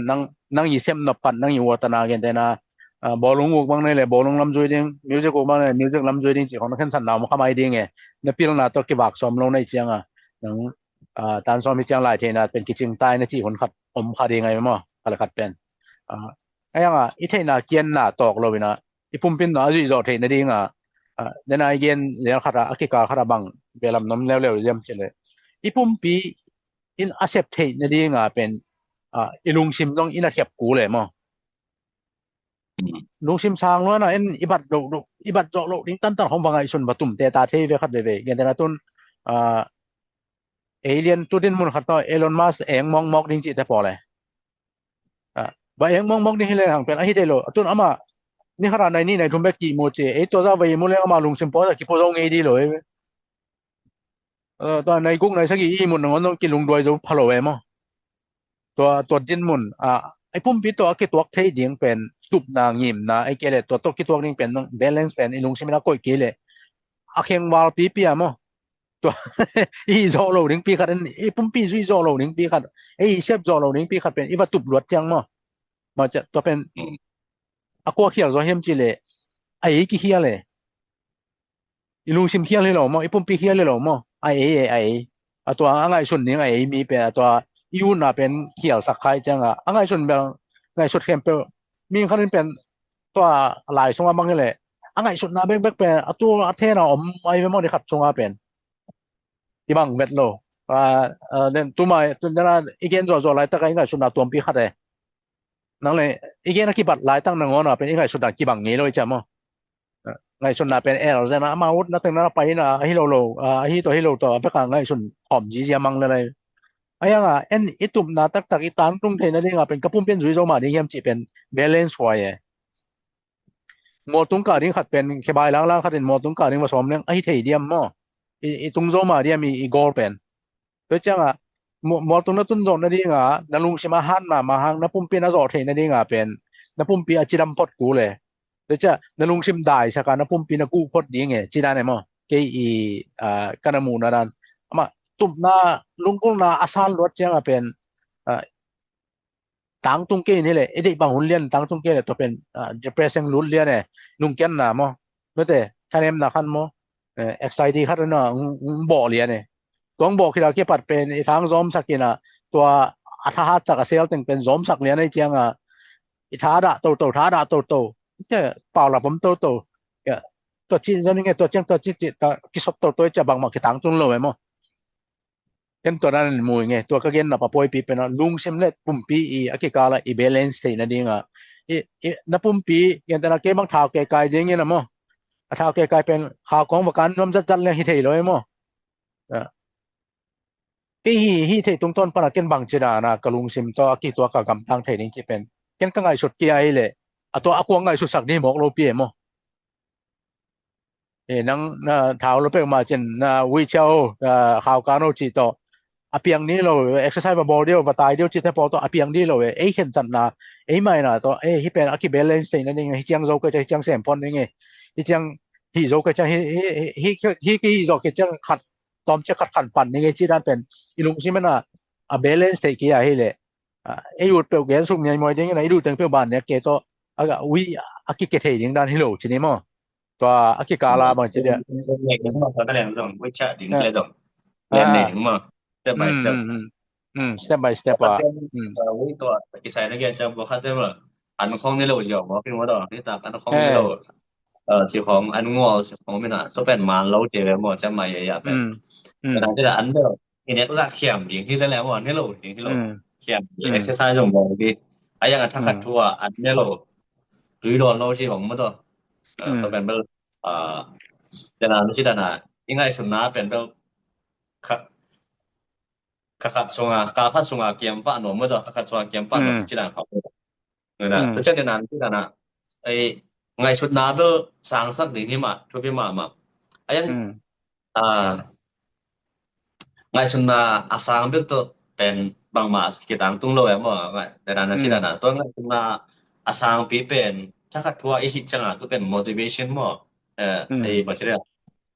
nang i sem nop pat nang i uatana gentena bawlung uk bang nei le bawlung lamzui ding music uk bang nei le music lamzui ding cih khong na khensan nau ma khamai ding e. Na pilna tawh kivak sawm lo nei cianga nang tan sawm hi ciang lai theihna pen kicing tai na cih hun khat om kha ding ai maw kha le khat pen. Aianga i theihna kianna tawk lo ina i pumpin na a zuih zawh theihna dinga dena i gen zel khata a kikal khata bang belam nom leuleu ziam cih le i pumpi in a sep theih nadinga pen i lungsim zong in a sep kul e maw. Lungsim sang luana en i bat loh loh, i bat zawh loh ding tantan hong va ngaihsun va tumte ta thei ve khat veve. Gentehna tun, ah, alien tu din mun khat tawh Elon Musk eng mawkmawk ding cihte pawl e. Ah, va eng mawkmawk ding hi leng hang pen ahi thei lo. A tun ama ni khat a nai nih nai thum bek kihmu ci. Ei tua za va ihmu leng ama lungsim pawl a kipo zo ngei di lo e. Eh, tua nai guk nai sagih i mut nangawn zong kilungduai zo pha lo e maw? Tua, tua din mun, ah, ei pumpi tawh a kituak thei ding pen tupna, ngimna, ei kei le tua tawh kituak ding pen zong balance pen i lungsim in a koih kei le a khengval pipi a maw? Tua i hih zawh lo ding pi khat, i pumpi zui zawh lo ding pi khat, ei i sep zawh lo ding pi khat pen i va tup luat ciang maw? Maw cia, tua pen a kua khial zaw hiam ci le a ei kikhial e. I lungsim khial hi lo maw, i pumpi khial hi lo maw? A ei e, a ei. A tua a ngaihsun ding a ei mi pen, a tua i utna pen khialsak khai cianga a ngaihsun bel, ngaihsut khempeuh. Mi khat in pen tua lai sunga bang hi le a ngaihsutna bekbek pen a tu a thena om ai ve maw, ni khat sunga pen i bang vet lo. Ah, ah, den tuma tun dena i gen zawhzawh laitaka i ngaihsutna tuampi khat e. Nang le i gen a kibat laitak nangawn a pen i ngaihsutna kibang ngei lo i cia maw? Ngaihsutna pen el zena ama ut na teng na pai na ahi lo lo, ah, ahi to ahi lo to a veka ngaihsun khawm zizia mang le lai. A yanga en i tupna taktak i tangtung theina dinga pen ka pumpi in zui zo mah ding hiam cih pen balance huai e. Mualtung kah ding khat pen khebai langlang khat in mualtung kah ding va sawm leng ahi thei diam maw? I, i tung zo mah diam i, i goal pen? Tua cianga mualtung na tun zawh nadinga na lungsim a hat mahmah hang na pumpi na zawh theih nadinga pen na pumpi a cidam phot kul e. Tua cia na lungsim daisaka na pumpi na guh phot ding e, ci dan e maw? Kei i, ah, ka na muhna dan. Amah tupna lunggulhna a san luat cianga pen, ah, tangtung kei in hileh i deih bang hun lian tangtung kei leh tua pen, ah, depression lut lian e, nungkianna maw, mete thanemna khan maw, eh, anxiety khat na hong bawh lian e. Tua hong bawh khit a kipat pen i thang zawmsak in a, tua a thahatsak a sel teng pen zawmsak lian ei cianga i thadah toto, thadah toto, paulap om toto. Tua ci zan inge, tua ciang tua ci ci ta kisop toto i cia bangmah kitangtung lo e maw? Ken tua dan mu inge, tua ka genna papuaipi pena lungsim le pumpi i a kikala i balance theih nadinga i, i, na pumpi gentena kei bang thau ke kai dingin a maw? A thau ke kai pen khau kong va kan nuam zatzat le hi thei lo e maw? Kei hi, hi thei tungtawn pana ken bang ci dana ka lungsim tawh a kituak a gamtang thei ding ci pen ken ka ngaihsut kia hi le a tua a kuang ngaihsutsak ding mawk lo pi e maw? E, nang na thau lo pek ma cin na wheelchair o, na khau kan o ci tawh a piang ni lo, exercise va bawl dih o, va tai dih o ci te pawl tawh a piang dih lo e. Ei khensatna, ei maina tawh, e, hi pen a kibalance theih nading hi ciang zo kei ciang, hi ciang sem phon ding e, hi ciang hi zo kei ciang hi, hi, hi, hi, hi, hi zo kei ciang khat tawm ciang khat khan pan ding e ci dan pen i lungsim ena a balance theih kia hi le, a, ei ut peuh gen suk miaimuai ding ena i duh teng peuh ban nek kei tawh a, a, ui a kike thei ding dan hi lo ci ni maw? Tua a kikala bang ci dia. Ka leng zong, wechat ding le zong. Len nei ding maw? Step by step. Step by step a. Tua kisai na gen ciang bawk khat te maw? An khong ni lo ziau maw, pi maw daw. Ni tak an khong ni lo. Ci khong an ngual ci khong mina. Tua pen man lo ci ve maw, ciang mai ya ya pen. Tua na ci da an lo. Hi nek zak khiam ding hi ta leh maw, ne lo ding hi lo. Khiam ding, exercise zong bawl ding. A yang a thakhat thu a an ne lo. Tui dawn lo ci bang maw tawh. Tua pen bel, ah, tena ci dana i ngaihsutna pen bel kha, kha khat sunga, kha khat sunga kiam pah nuam maw tawh, kha khat sunga kiam pah nuam ci dan khawng. Tua ciang tena ci dana ei ngaihsutna bel sangsak ding hi mah, thupi mahmah. A yang, ah, ngaihsutna a sang bek tawh pen bangmah kitangtung lo e maw? Ngai, nai dan a si dan a tua ngaihsutna a sangpi pen thakhat thu a i hih cianga tua pen motivation maw? Eh, ei bang ci dia,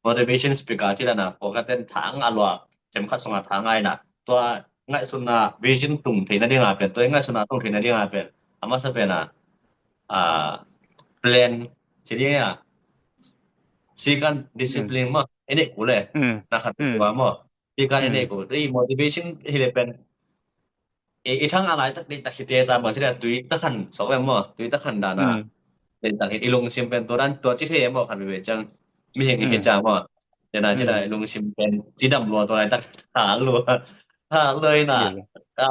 motivation speaker ci dan a pawlkhat ten thang a luak, cem khat sunga thang a ina tua ngaihsutna vision tung theihna dinga pen, tua ngaihsutna tung theihna dinga pen a masa pen a, ah, plan ci ding a, sikan discipline maw? Ene kule na khat tua maw? Pi ka ene ko, i motivation hi le pen. I, i thang a laitak dei tak hi te ta maw, ci le tui ta khan sok em maw, tui ta khan dana. Dei tak hi i lungsim pen tua dan tua ci thei em maw, khan ve ciang. Mi hing hi ciang maw. Dena ci da i lungsim pen ci dam lua tua laitak tha lua. Tha lua ina. Ka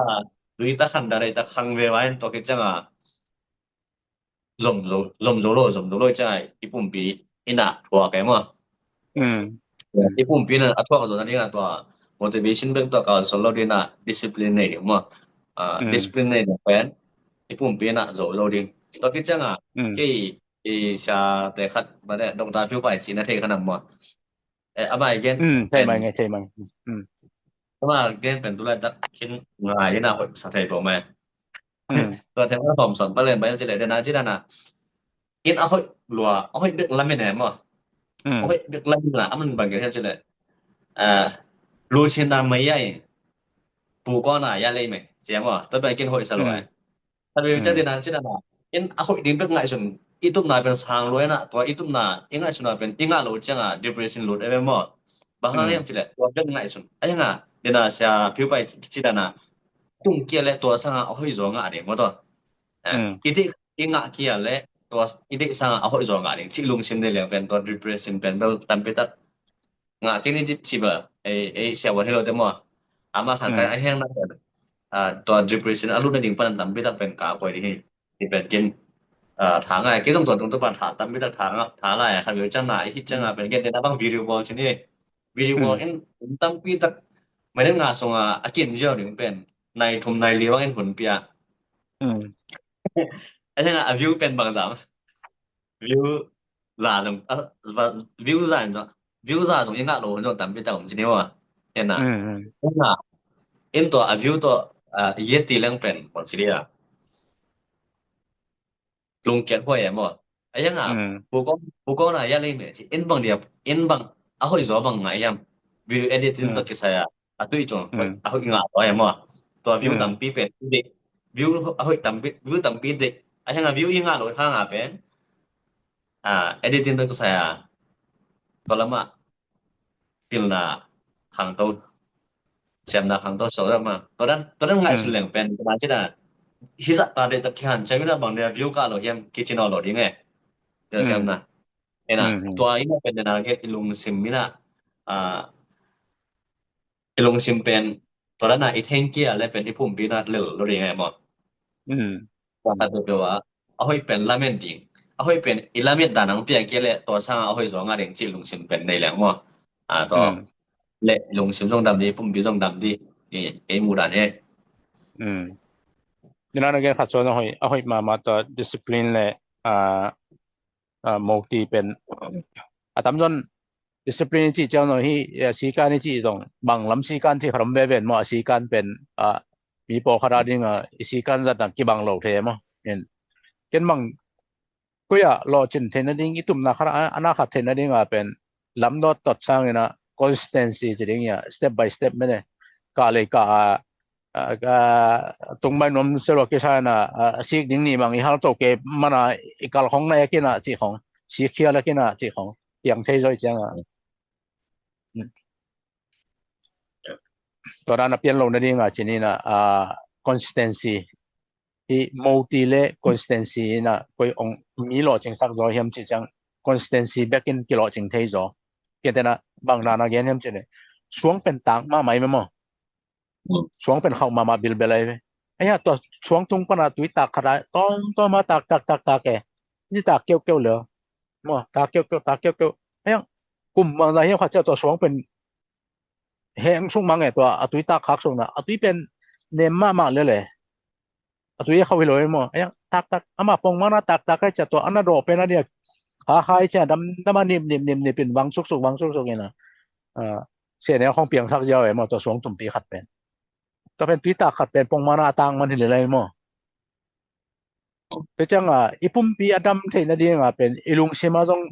tui ta khan dana i ta khang ve wa en tua ki ciang a. zom zo, zom zo lo, zom zo lo ciang a i pumpi in a thuak e maw. I pumpi in a thuak zo nading a tua motivation bek tua kalsuan lo ding a discipline nei ding maw. Discipline nei ding pen i pumpi in a zo lo ding. Tua khit ciang a kei i siate khat bate Doctor Phiu Pai cih na thei kha nam maw. Ama i gen thei mai nge, thei mai. Ama gen pen tulai tak khin ngai in a hoih sa thei peuhmah. Tua thei ma thawm sawn palen bai ci le dena ci dana in a hoih lua, a hoih bek lamen e maw. A hoih bek lamen a, a man bang gen hiam ci le, lu chin a mai ai, pu kawn a ya lei mai ci e maw. Tua pen kin hoih sa lua e. Khat vei ciang dena ci dana in a hoih ding bek ngaihsun i tupna pen sang lua in a, tua i tupna i ngaihsun a pen i ngah lo ciang a depression lut e maw. Bang hang hiam ci le tua bek ngaihsun a hiang a dena sia Phiu Pai ci dana tung kia le tua sang a a hoih zaw ngah ding maw tua. I deih i ngah kia le tua i deih sang a a hoih zaw ngah ding cih lungsim nei leng pen tua depression pen bel tampi tak ngah kei ni cih cih bel ei ei siavuan hi lo te maw. Ama khangkhai a hiang na pen tua depression a lut nading pan tampi tak pen ka koi ding hi. Hi pen kin tha ngai kei zong tua tung tu pan tha tampi tak tha ngai tha lai a khat vei ciang na i hih ciang a pen ken te na bang video bawl ci ni. Video bawl in tampi tak mai den nga sung a a kin ziau ding pen nai thum nai li bang in hun pia. A hiang a view pen bang zam. View za zong view za zong view za zong i ngah lo hun zong tampi tak om ci ni maw. Hian na in tua a view tua i yet ti leng pen bang ci ni a lungkiat huai e maw. A hiang a pu kawn pu kawn a ya lei mai ci in bang dia in bang a hoih zaw bang ngai hiam. Video edit in tua kisai a a tui cung a hoih ngah lo e maw. Tua view tampi pen i deih view a hoih tampi view tampi deih a hiang a view i ngah lo hang a pen a editing pen kusai a tua lamah pilna khangto siamna khangto so deuh ma tua dan tua dan ngaihsun leng pen tua dan cina hizah ta deih tak kihan ciam ina bang dia view kah lo hiam kici nawn lo ding e. Tua siamna ina tua ina pen dena ke i lungsim ina a i lungsim pen tua dana i thengkia le pen i pumpi na lel lo ding e maw. Tua khat peuh a a hoih pen lamen ding a hoih pen i lamet dan ang piang kia le tua sanga a hoih zaw ngah ding cih lungsim pen nei leng maw. A tua le lungsim zong dam di pumpi zong dam di ei mu dan e. Dina na gen khat suan a hoih a hoih mahmah tua discipline le a moti pen a tamzon discipline i cih ciang zong hi a sikan i cih zong bang lam sikan cih khat om veve maw a sikan pen a mi pawlkhat a ding a i sikan zat a kibang lo thei maw. Ken bang koi a lawhcin theih nading i tupna khat a na khat theih nading a pen lam dawt tot sangin a consistency ci ding i a step by step mene kah lei kah a a, a, tung bai nuam se lua kisa na a, a sik ding ni mang i hal to ke mana i kal khong na ekin a cih khong sik khial ekin a cih khong piang thei zoi ciang a. Tua dan a pian lo na ding a cini na a consistency i moti le consistency ina koi ong mi lawhcing sak zaw hiam cih ciang consistency bekin kilawhcing thei zaw. Kian tena bang dan a gen hiam cih le suang pen tak mahmah i memaw. Suang pen khauh mahmah bilbel ahi ve. Ahi a tua suang tung pana tui tak khat a tawm tawm a tak tak tak tak e. Ni tak keuh keuh leo maw tak keuh keuh tak keuh keuh. Ahi a kum mang za hiam khat cia tua suang pen heng suk mang e tua a tui tak khak suk na a tui pen nem mahmah lele. A tui a khauh hi lo e maw. Ahi a tak tak ama pong mana tak tak ahi cia tua ana dawh pen a dia kha khai cia dam dam a nip nip nip nip in vang suk suk vang suk suk ina. Sene khong piangsak ziau e maw tua suang tumpi khat pen. Tua pen tui tak khat pen pong mana a tang man hi lele e maw. Tua ciang a i pumpi a dam theih nading a pen i lungsim a zong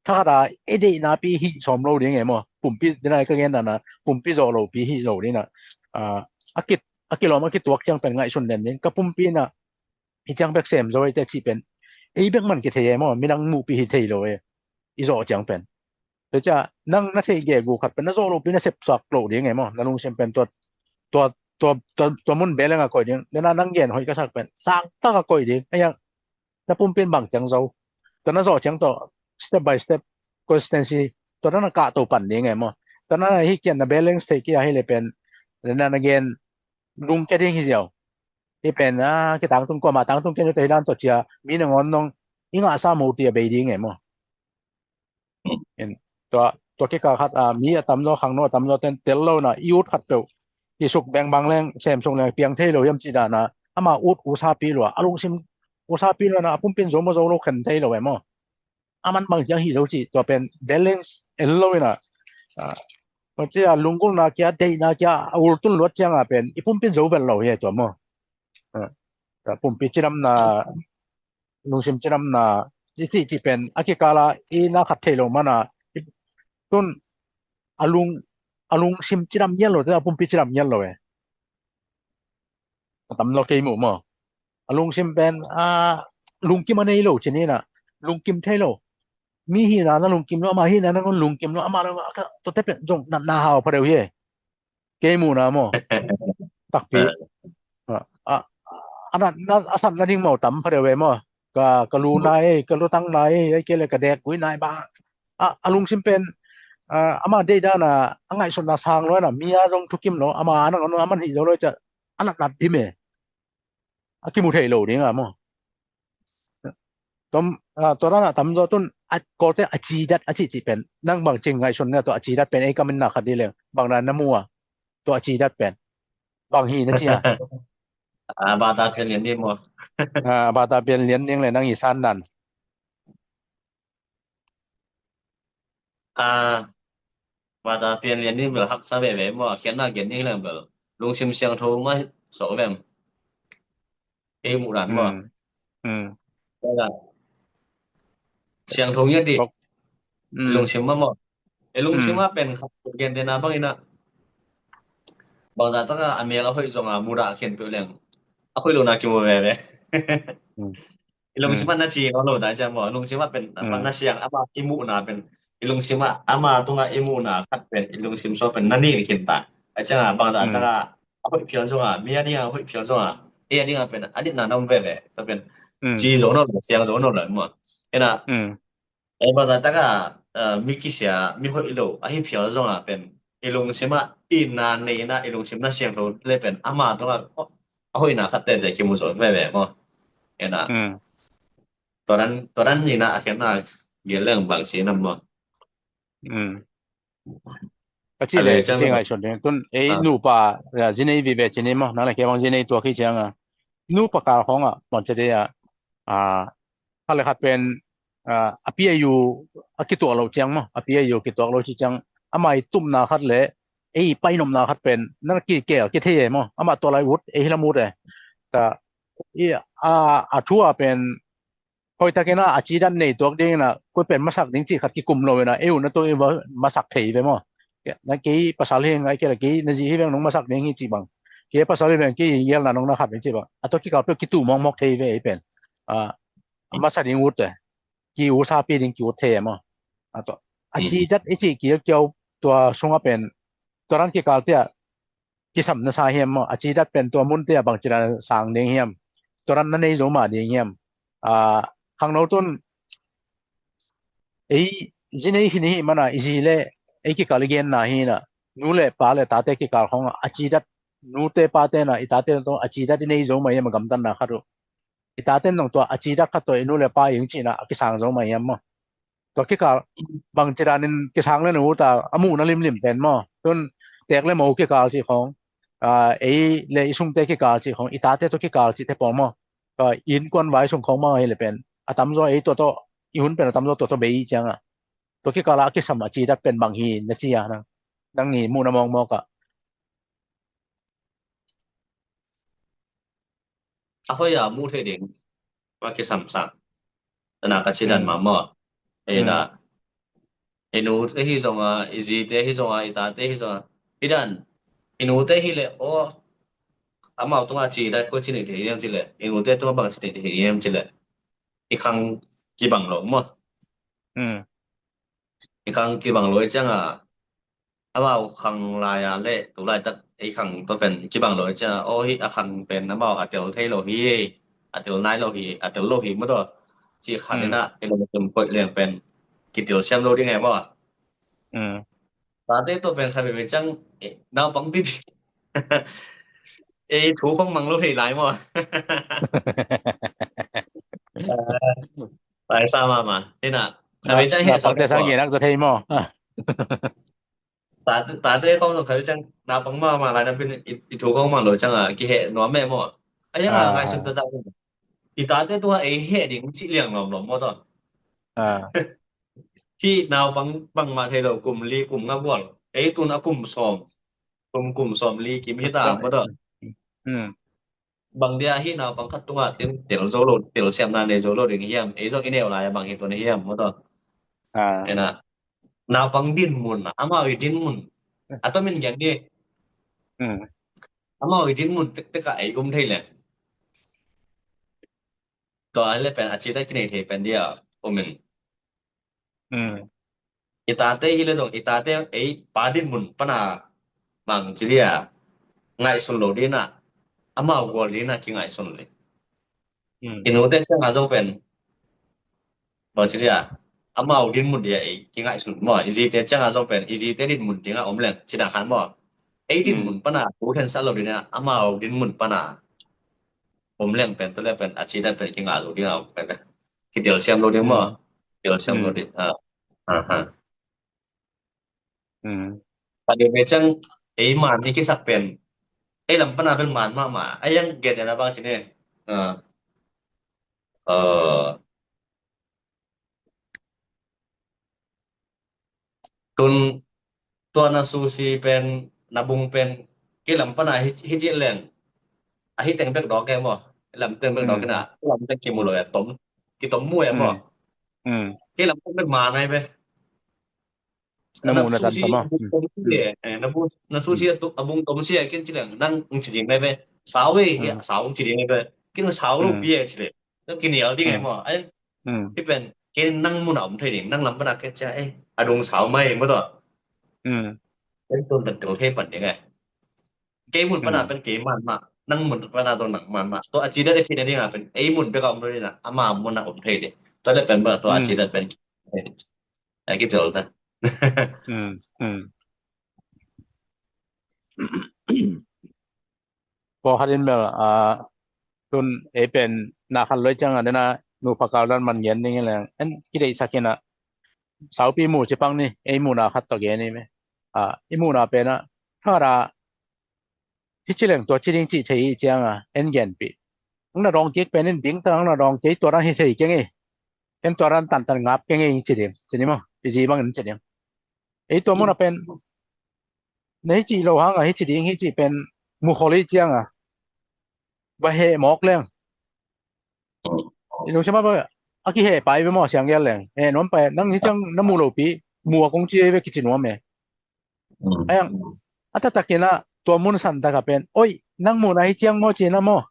thakhat a i deihna pi hih sawm lo ding e maw. Pumpi dina ka gen dana pumpi zawh lo pi hih lo ding a a kit a kilawm a kituak ciang pen ngaihsun den ding ka pumpi na hi ciang bek sem zo ei te cih pen ei bek man kithei e maw. Minang muhpi hi thei lo e i zawh ciang pen. Tua cia nang na theih gegu khat pen na zawh lopi na sepsak loh ding e maw. Na lungsim pen tua tua tua tua tua mun beleng a koih ding. Nena nang gen hoih ka sak pen sang tak a koih ding. Ahi a na pumpin bang ciang zo. Tua na zawh ciang tua step by step consistency tua na na kah to pan ding e maw. Tua na na hi kian na beleng thei kia hi le pen nena na gen lungkia ding hi ziau. Hi pen a kitangtung kuama tangtung kian tua hi dan tua cia mi na ngawn nong i ngahsa mo ti a bei ding e maw. Tua, tua kikal khat a mi a tamzaw, khangno a tamzaw ten tel lo na i ut khat peuh kisuk bengbang leng, semsuk leng piang thei lo hiam ci dan a, ama ut usapi lua, a lungsim usapi lua na a pumpin zo maw zo lo khen thei lo e maw. A man bang ciang hi zo ci, tua pen balance en lo ina, a, tua ci a lunggulhna kia, deihna kia a ultun luat cianga pen i pumpin zo vel lo hi tua maw. A, pumpi cidamna, lungsim cidamna i cih cih pen a kikala i na khat thei lo mana, tun a lung, a lungsim cidam ngial lo, tun a pumpi cidam ngial lo e. A tam lo kei muh maw. A lungsim pen a lungkim a nei lo cinina, lungkim thei lo. Mi hina na lungkim lo, ama hina na lungkim lo, ama lo ka tote pen zong natna hau pha deuh hi e. Kei muhna maw. Takpi. A, a, a natna, a satna ding maw tam pha deuh e maw. Ka, ka lu nai, ka lutang nai, ai kei le ka dek gui nai ba. A, a lungsim pen a, ama deih dana a ngaihsutna sang lo ina, mi a zong thukim lo, ama a nang a man hi zo lo cia a natnat dim e. A kimu thei lo dinga maw. Tom, a, tua dana tamzaw tun a kawlte a cidat a cihcih pen nang bang cing ngaihsun nia, tua a cidat pen ei kaminna khat di leng bang dan na mu a, tua a cidat pen bang hi na cia. A, bata pian lian ding maw. A, bata pian lian ding le nang i san dan. A, bata pian lian ding bel haksa veve maw, a khiatna gen ding leng bel lungsim siangtho mah sawh vem. Ei muh dan maw. Siangtho ngiat dih. Lungsim mah maw. Ei lungsim mah pen khat gen dena bangina, bangzah taka a mel a hoih zonga mudah khen peuh leng a hoih lona kimu veve. I lungsim ah na ci lo lo ta ciang maw, lungsim ah pen a pan na siang, ama i muhna pen i lungsim ah, ama tunga i muhna khat pen i lungsim sua pen na nih khin ta. A cianga bangzah taka a hoih phial zonga, mi a dinga a hoih phial zonga, ei a dinga pen a nitna na om veve. Tua pen ci zo no lo, siang zo no lo maw. Ena ei bangzah taka mi kisia, mi hoih lo a hi phial zonga pen i lungsim ah itna neina, i lungsim na siangtho le pen ama tunga a hoihna khat tete kimu zo veve maw. Ena tua dan, tua dan nina a khiatna gen leng bang si nam maw. A ci le ci ngaihsun ding tun ei nupa zinei vive cini maw, nang le kei bang zinei tuak hi cianga nupa kal khawngah bang ci dei a, a, khat le khat pen a, a piayu a kituak lo ciang maw, a piayu kituak lo ci ciang ama i tupna khat le ei painopna khat pen na kikel kithei e maw, ama tua lai ut ei hilam ut e. Ta i a, a thu a pen hoihtakin a, a cidat nei tuak dingin a, koi pen masak ding cih khat kikum lo in a, ei uh na tua i va masak thei ve maw. Na kei pasal hi ngai kei la kei na zi hi veng nong masak ding hi cih bang. Kei pasal hi veng kei gelna nong na khat ding cih bang. A tua kikal peuh kitu mawkmawk thei ve ei pen. A, masak ding ut e. Ki usapi ding ki ut thei e maw. A tua a cidat i cih ki kiau tua sungah pen tua dan kikal tiah kisam na sa hiam maw? A cidat pen tua munte a bangci dan sang ding hiam? Tua dan na nei zo mah ding hiam? A, khangno tun ei zi nei hi ni hi mana i zi le ei kikal i genna hi na, nu le pa le tate kikal khawngah a cidat, nute pate na i tate tawh a cidat i nei zo mah hiam a gamtatna khat uh? I tate nong tua a cidat khat tawh i nu le pa i hing cihna a kisang zo mah hiam maw? Tua kikal bangci danin kisang le na ut a, a muhna limlim pen maw? Tun tek le mo kikal cih khawng, a, ei le i sungte kikal cih khawng, i tate tawh kikal cihte pawl maw? Tua innkuan vai sung khawng maw hi le pen a tamzaw ei tua tawh, i hun pen a tamzaw tua tawh bei cianga tua kikala a kisam a cidat pen bang hi na ci a, nang, nang i muhna mawkmawk ah. A hoih a muh theih ding va kisamsam. Tana ka ci dan mah maw. Ei na, i nute hi zonga, i zite hi zonga, i tate hi zonga, hi dan, i nute hi le aw, amau tunga ci dan koi ci nih thei hiam ci le, i nute tunga bang ci nih thei hiam ci le, i khang kibang lo maw. I khang kibang lo i cianga amau khang lai-a le tu laitak ei khang tua pen kibang lo i cia, aw hi a khang pen amau a tel thei lo hi, a tel nai lo hi, a tel lo hi maw tua. Ci khan ina i lungsim koih leng pen kitel siam lo ding he maw. Tate tua pen kha veve ciang naupang pipi ei thu khong mang lo thei lai maw. Lai sa mahmah. Ina, khabe ciang heh suak te sang gen nak zaw thei maw? Tate khawng zong khabe ciang naupang mahmah lai napi-in i thu khawng mang lo ciang a kiheh nuam meh maw? A iang a ngaihsun taktak i tate tua ei heh ding cih liang lawmlawm maw taw? Hih naupang bangmah thei lo, kum li kum nga bual, ei tun a kum sawm, kum kum sawm li kim hi ta maw taw? Bang dia hih naupang khat tungah tel zo lo, telsiamna nei zo lo ding hiam? Ei zong i neu lai a bang hi tun hiam maw taw? Ena, naupang dinmun, amau i dinmun a tomin gen ni. Amau i dinmun tektek ah ei um thei leng, tua hi le pen a citak kinei thei pen dia um in. I tate hi le zong i tate ei pa dinmun pana mang ci dia ngaihsun lo dina, amau gual dina kingaihsun le. I nute cianga zong pen bang ci dia amau dinmun dia ei kingaihsun maw? I zite cianga zong pen i zite dinmun dinga om leng cina khan maw? Ei dinmun pana tu khen sa lo dina amau dinmun pana om leng pen tu le pen a citak pen kinga lo dina om pen kitel siam lo ding maw? Kitel siam lo ding. Ka dei ve ciang ei man i kisak pen ei lam pana pen man mahmah a iang gen ena bang ci ne. Tun tua na susi pen, na bung pen kilam pana hi, hi cih leng a hi teng bek dawk e maw? Lam teng bek dawk ina, lam teng kimu lo e, tom, kitom mu e maw? Kilam teng bek ma nai be. Na mu na tan tama. Na susi a bung tom si a kin ci leng nang ung ci ding nai be. Sau e hi a sau ung ci ding nai be. Kin sau lo pi e ci leng. Kinial ding e maw? Ai, i pen kei nang mun a om thei ding, nang lam pana kei cia e, a dung sau mai maw taw? Ken tun pen tel thei pan ding e. Kei mun pana pen kei man mah, nang mun pana tawh nang man mah. Tua a cidat e khin a ding a pen ei mun bek a om thei ding a, ama mun a om thei ding. Tua le pen ba tua a cidat pen a kitel ta. Pawlkhat in bel tun ei pen na khat loi cianga dena nupa kal dan man gen ding in leng en kideihsak ina saupi mu ci pang ni, ei muna khat tawh gen i me. I muna pena thara hi ci leng tua ci ding cih thei i cianga en genpih. Ang na dawng kik pen in ding ta ang na dawng kei tua dan hi thei keng i. En tua dan tantan ngap keng i ci ding ci ni maw? I zi bang in ci ding. Ei tua muna pen na hi cih lo hanga hi ci ding hi cih pen mukhol i cianga va heh mawk leng i lungsim a ba a kiheh pai ve maw? Siang gel leng heh nuam pai, nang hi ciang na mu lopi mu a kong ci ve kici nuam e. Ayang a taktak ina tua mun san taka pen oi nang muna hi ciang maw cina maw?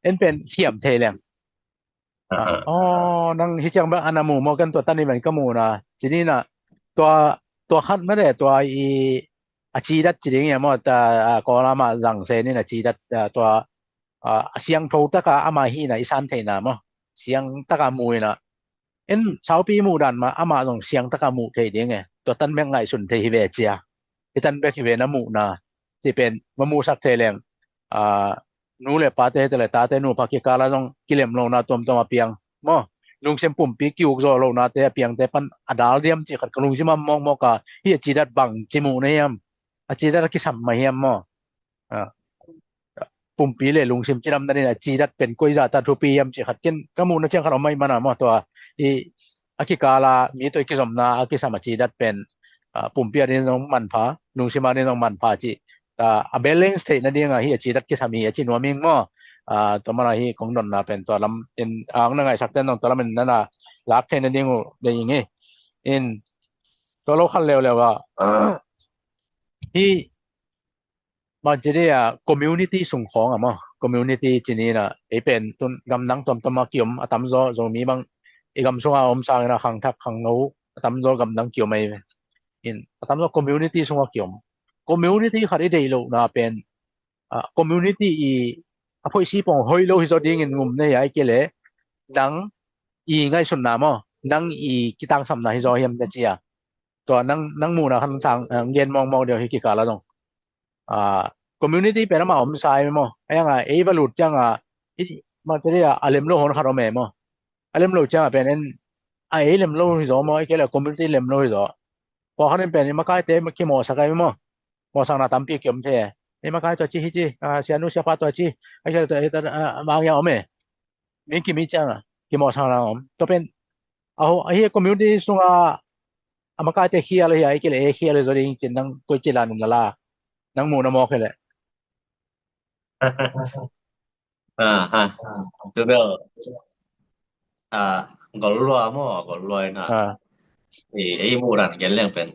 En pen hiam thei leng. Aw, nang hi ciang bek ana mu maw? Kan tua tani ven ka muna ci ni na. Tua, tua khat mede tua i a cidat ci ding ia maw? Kawlama zang se ni na cidat tua a siangtho taka ama hina i san theina maw? Siang taka mu ina en saupi muh dan mah ama zong siang taka muh thei ding e. Tua tan bek ngaihsun thei hi ve cia. Hi tan bek hi ve na muhna ci pen va muhsak thei leng nu le pate hete le tate nupa kikala zong kilem lona tuamtuam a piang maw? Lungsim pumpi kiuk zawh lonate a piangte pan a dal diam cih khat ka lungsim a mawkmawk a hi a cidat bang ci muh na hiam? A cidat a kisam mah hiam maw? Pumpi le lungsim cidam nadin a cidat pen koiza ta thupi hiam cih khat ken ka muhna ciang khat om mah i mana maw? Tua i a kikala mi tawh i kizomna a kisam a cidat pen pumpi a din zong manpha, lungsim a din zong manpha cih a balance theih nadinga hi a cidat kisam hi a ci nuam ing maw? Tua mana hi kong donna pen tua lam in ang na ngaihsak ten zong tua lam in nana lak theih nading uh dei ing hi. In tua lo khan leuleu a hi bang ci dia community sung khawng a maw? Community ci ni na ei pen tun gamdang tuamtuam a kiom a tamzaw Zomi bang i gam sunga om sangin a khangthak khangno a tamzaw gamdang kiom ei ve. In a tamzaw community sunga kiom. Community khat i deih lohna pen community i a phoihsi pong hoih lo hi zaw dingin ngum nei ai kei le nang i ngaihsutna maw? Nang i kitangsamna hi zaw hiam na cia? Tua nang, nang muhna khan sang gen mawngmawng deuh hi kikala zong community pen ama om sa e maw? Ayanga ei va lut cianga i materia a lem lo hon khat om e maw? A lem lo cianga pen en a ei lem lo hi zaw maw, ei kei le community lem lo hi zaw. Pawlkhat in pen i makaite kimawhsak ai maw. Mawhsakna tampi kiom thei. I makai tua ci hi ci, a, sianu siapa tua ci, a kei le tua, a, a, mang ya om e. Min kimi ciang a kimawhsakna om. Tua pen a ho, a hi community sunga a makaite khial hi a, ei kei le ei khial hi zaw ding cin nang koi ci la nung la la. Nang mu na mawk hi le. Ah, ha. Tu bel. Ah, gol lua maw, gol lua ina. Ah. Eh, ei mu dan gen leng pen.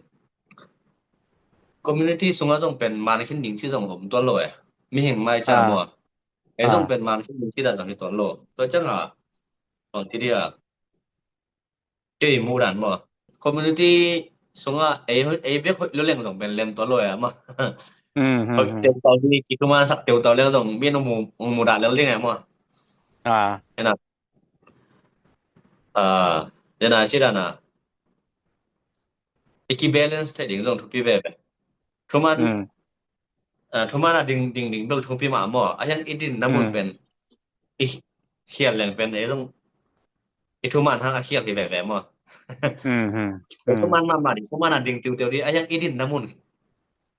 Community sunga zong pen man khin ding ci zong om tuan lo eh. Mihing mai ca maw. Ei zong pen man khin ding ci dan zong hi tuan lo. Tua ciang a. Bang ti dia. Kei mu dan maw. Community sunga ei, ei bek hoih lo leng zong pen lem tuan lo ya maw. Hoih teutau ni ki thuman sak teutau leng zong min mu, mu dan lel ding ya maw. Ah. Ena. Ah, ena ci dan a. I ki balance thei ding zong thupi veve. Thuman, ah, thuman a ding, ding, ding bel thupi mah maw. A hiang i din na mun pen. I khial leng pen ei zong i thuman hang a khial hi veve maw. Thuman mahmah ding, thuman a ding tiuteu ding, a hiang i din na mun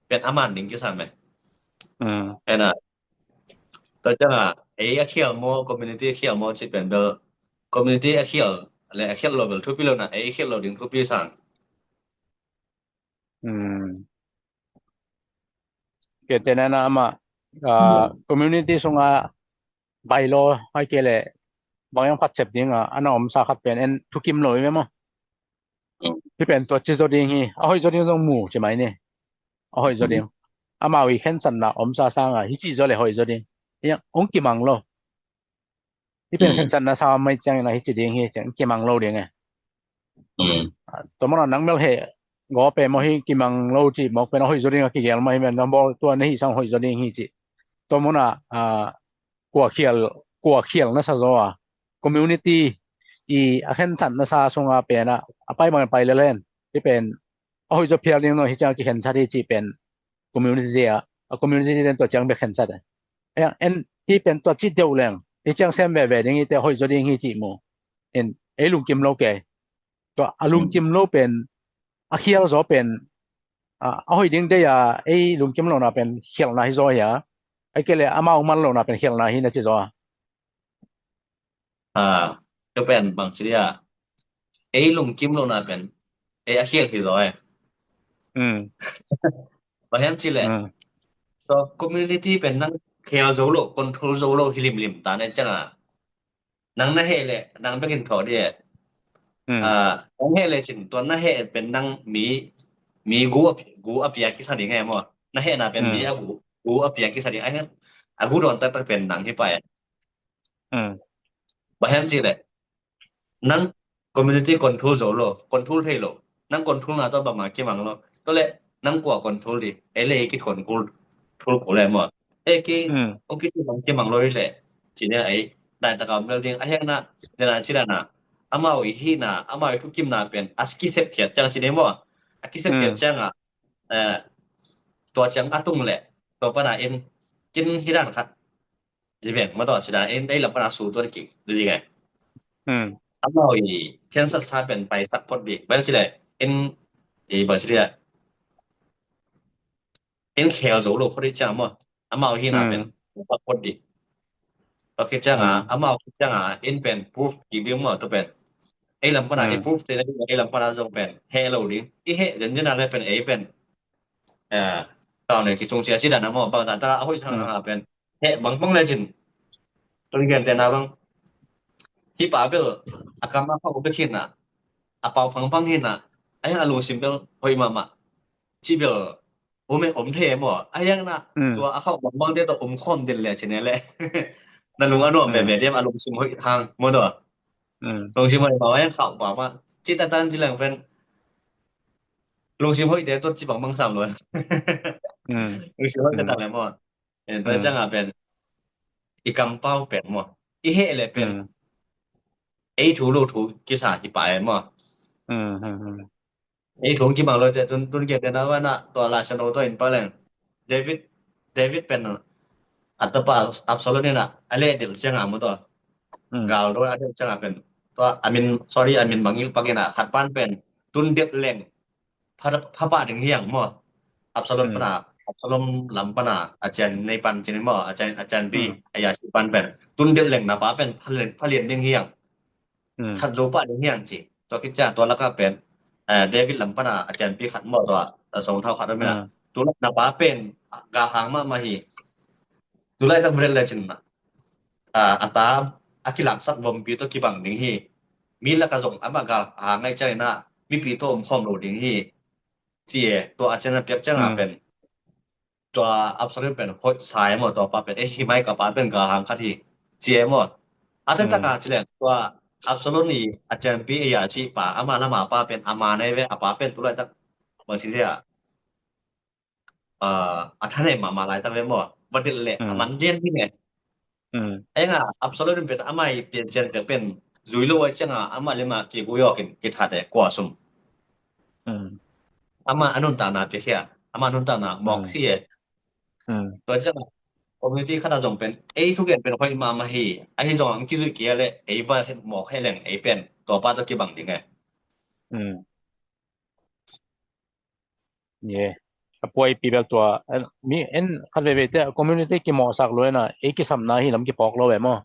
pen a man ding kisam e. Ena tua ciang a ei a khial maw, community a khial maw ci pen bel community a khial le a khial lo bel thupi lo na, ei khial lo ding thupi sang. Kei te na na ama, ah, community sunga bylaw ai kei le bang yang phat sep ding a, ana om sa khat pen en thukim lo i ve maw. Hi pen tua ci zaw ding hi, a hoih zaw ding zong mu ci mai ni. A hoih zaw ding. Amau i khensatna om sa sang a, hi ci zaw le hoih zaw ding. Yang ong kimang lo. Hi pen khensatna sa mai ciang ina hi ci ding hi, ciang kimang lo ding e. Tua muna nang mel he gaw pe maw hi kimang lo ci mawk pen a hoih zaw ding a kigel maw hi men nang bawl tua na hi sang hoih zaw ding hi ci. Tua muna, ah, kua khial, kua khial na sa zaw a. Community i a khensatna sa sunga pen a, a pai bang pai lel hen. Hi pen a hoih zaw phial ding no hi ciang a kikhensat hi ci pen community a, a community den tua ciang bek khensat a. Eng, en hi pen tua ci deuh leng hi ciang sem veve ding hi te hoih zaw ding hi ci mu. En ei lungkim lo kei. Tua a lungkim lo pen a khial zaw pen a, a hoih ding dei a ei lungkim lo na pen khialna hi zaw hi a. Ai kei le amau man lo na pen khialna hi na ci zaw a. Ah, tu pen bang ci dia. Ei lungkim lo na pen ei a khial hi zaw e. Bang hiam ci le. Tua community pen nang khial zo lo, control zo lo hi limlim ta ne ciang a. Nang na heh le nang bekin thawh dih e. Nang heh le cin tua na heh pen nang mi, mi gu a, gu a piak kisa ding e maw. Na hehna pen mi a gu, gu a piak kisa ding a, a gu dawn taktak pen nang hi pai. Bang hiam ci le nang community control zo lo, control thei lo. Nang control na tawh bangmah kimang lo. Tua le nang kua control dih. Ei le ei ki control thul ko le maw. Ei ki ong ki bang kimang lo hi le. Ci ne ei dai taka om lo ding. A hiang na dena ci dana amau i hihna, amau i thukimna pen a ki sep khiat ciang ci ne maw. A ki sep khiat ciang a, eh, tua ciang a tung le tua pana in kin hi dan khat Liveng ma tawh cida in ei lam pana su tuan kik liveng e. Amau i khensat sa pen paisak phot dih bang cile in i bang cile in khel zo lo phot dih ciang maw amau hina pen paisak phot dih. Tua khit cianga amau khit cianga in pen proof kik ding maw tua pen ei lam pana i proof te na ding ei lam pana zong pen heh lo ding i heh zenzen a le pen ei pen tau ne kisung sia cida na maw bang ta ta a hoih sang na pen heh bangbang le cin. Tun gen tena bang hi pa bel a kam a khau bek hina a pau phangphang hina a hiang a lungsim bel hoih mahmah ci bel um e om thei maw a hiang na tua a khau bangbang te tawh um khawm den le cin e le na lung a nuam ve ve diam a lungsim hoih hang maw tawh lungsim hoih mahmah a hiang khau mahmah ci ta tan ci lang pen lungsim hoih te tawh ci bangbang sam lo lungsim hoih te ta le maw. Tua cianga pen i kampau pen maw i heh le pen ei thu lo thu kisa hi pa e maw. Ei thu kibang lo te tun tun kiang tena vana tua la sano to in pa leng David David pen a tapa Absalom ina a le dil cianga maw tua gal do a dil cianga pen Tua a min, sorry, a min mangngilh pak in ah, khat pan pen tun deuh leng pha, pha pah ding hi hang maw. Absalom pana, Absalom lam pana a cian nei pan ci ni maw, a cian, a cianpi, a yasi pan pen tun deuh leng na pa pen pha lian, pha lian ding hi hang. Khat zo pah ding hi hang ci. Tua khit ciang tua lakah pen, eh, David lam pana a cianpi khat maw, tua a song thau khat om in ah. Tulai na pa pen galhang mahmah hi. Tulaitak bel le cin na, ah, a ta a kilaksak vompi tawh kibang ding hi. Mi lakah zong amah galhang ahih ciangin ah mipi tawh om khawm lo ding hi, ci e. Tua a cian a piak ciangin pen tua Absalom pen hoih sa e maw, tua pa pen, eh, hi mai, ka pa pen galhang khat hi, ci e maw. A taktak a ci leng tua Absalom i a cianpi, a yasi pa, ama lama pa pen a man ahi ve, a pa pen tulaitak bangci dia, ah, a thanem mahmah laitak ve maw. Va delh leh a man lian ding e. Ahi hang a Absalom in pen ama i piancil pek pen zui lo ahih ciangin ama lim a kigui awk in kithat e, kua sum. Ama a nuntakna piakhia, ama nuntakna mawk si e. Tua ciangin community khat ah zong pen ei thugen pen hoih mahmah hi. Ahi zongin kizuih kei leh ei va mawk hi leng ei pen tua pa tawh kibang ding e. Ye. A puaipi bek tua, en, mi en khat veve te community kimawhsak lo ena, ei kisamna hi lam kiphawk lo ve maw.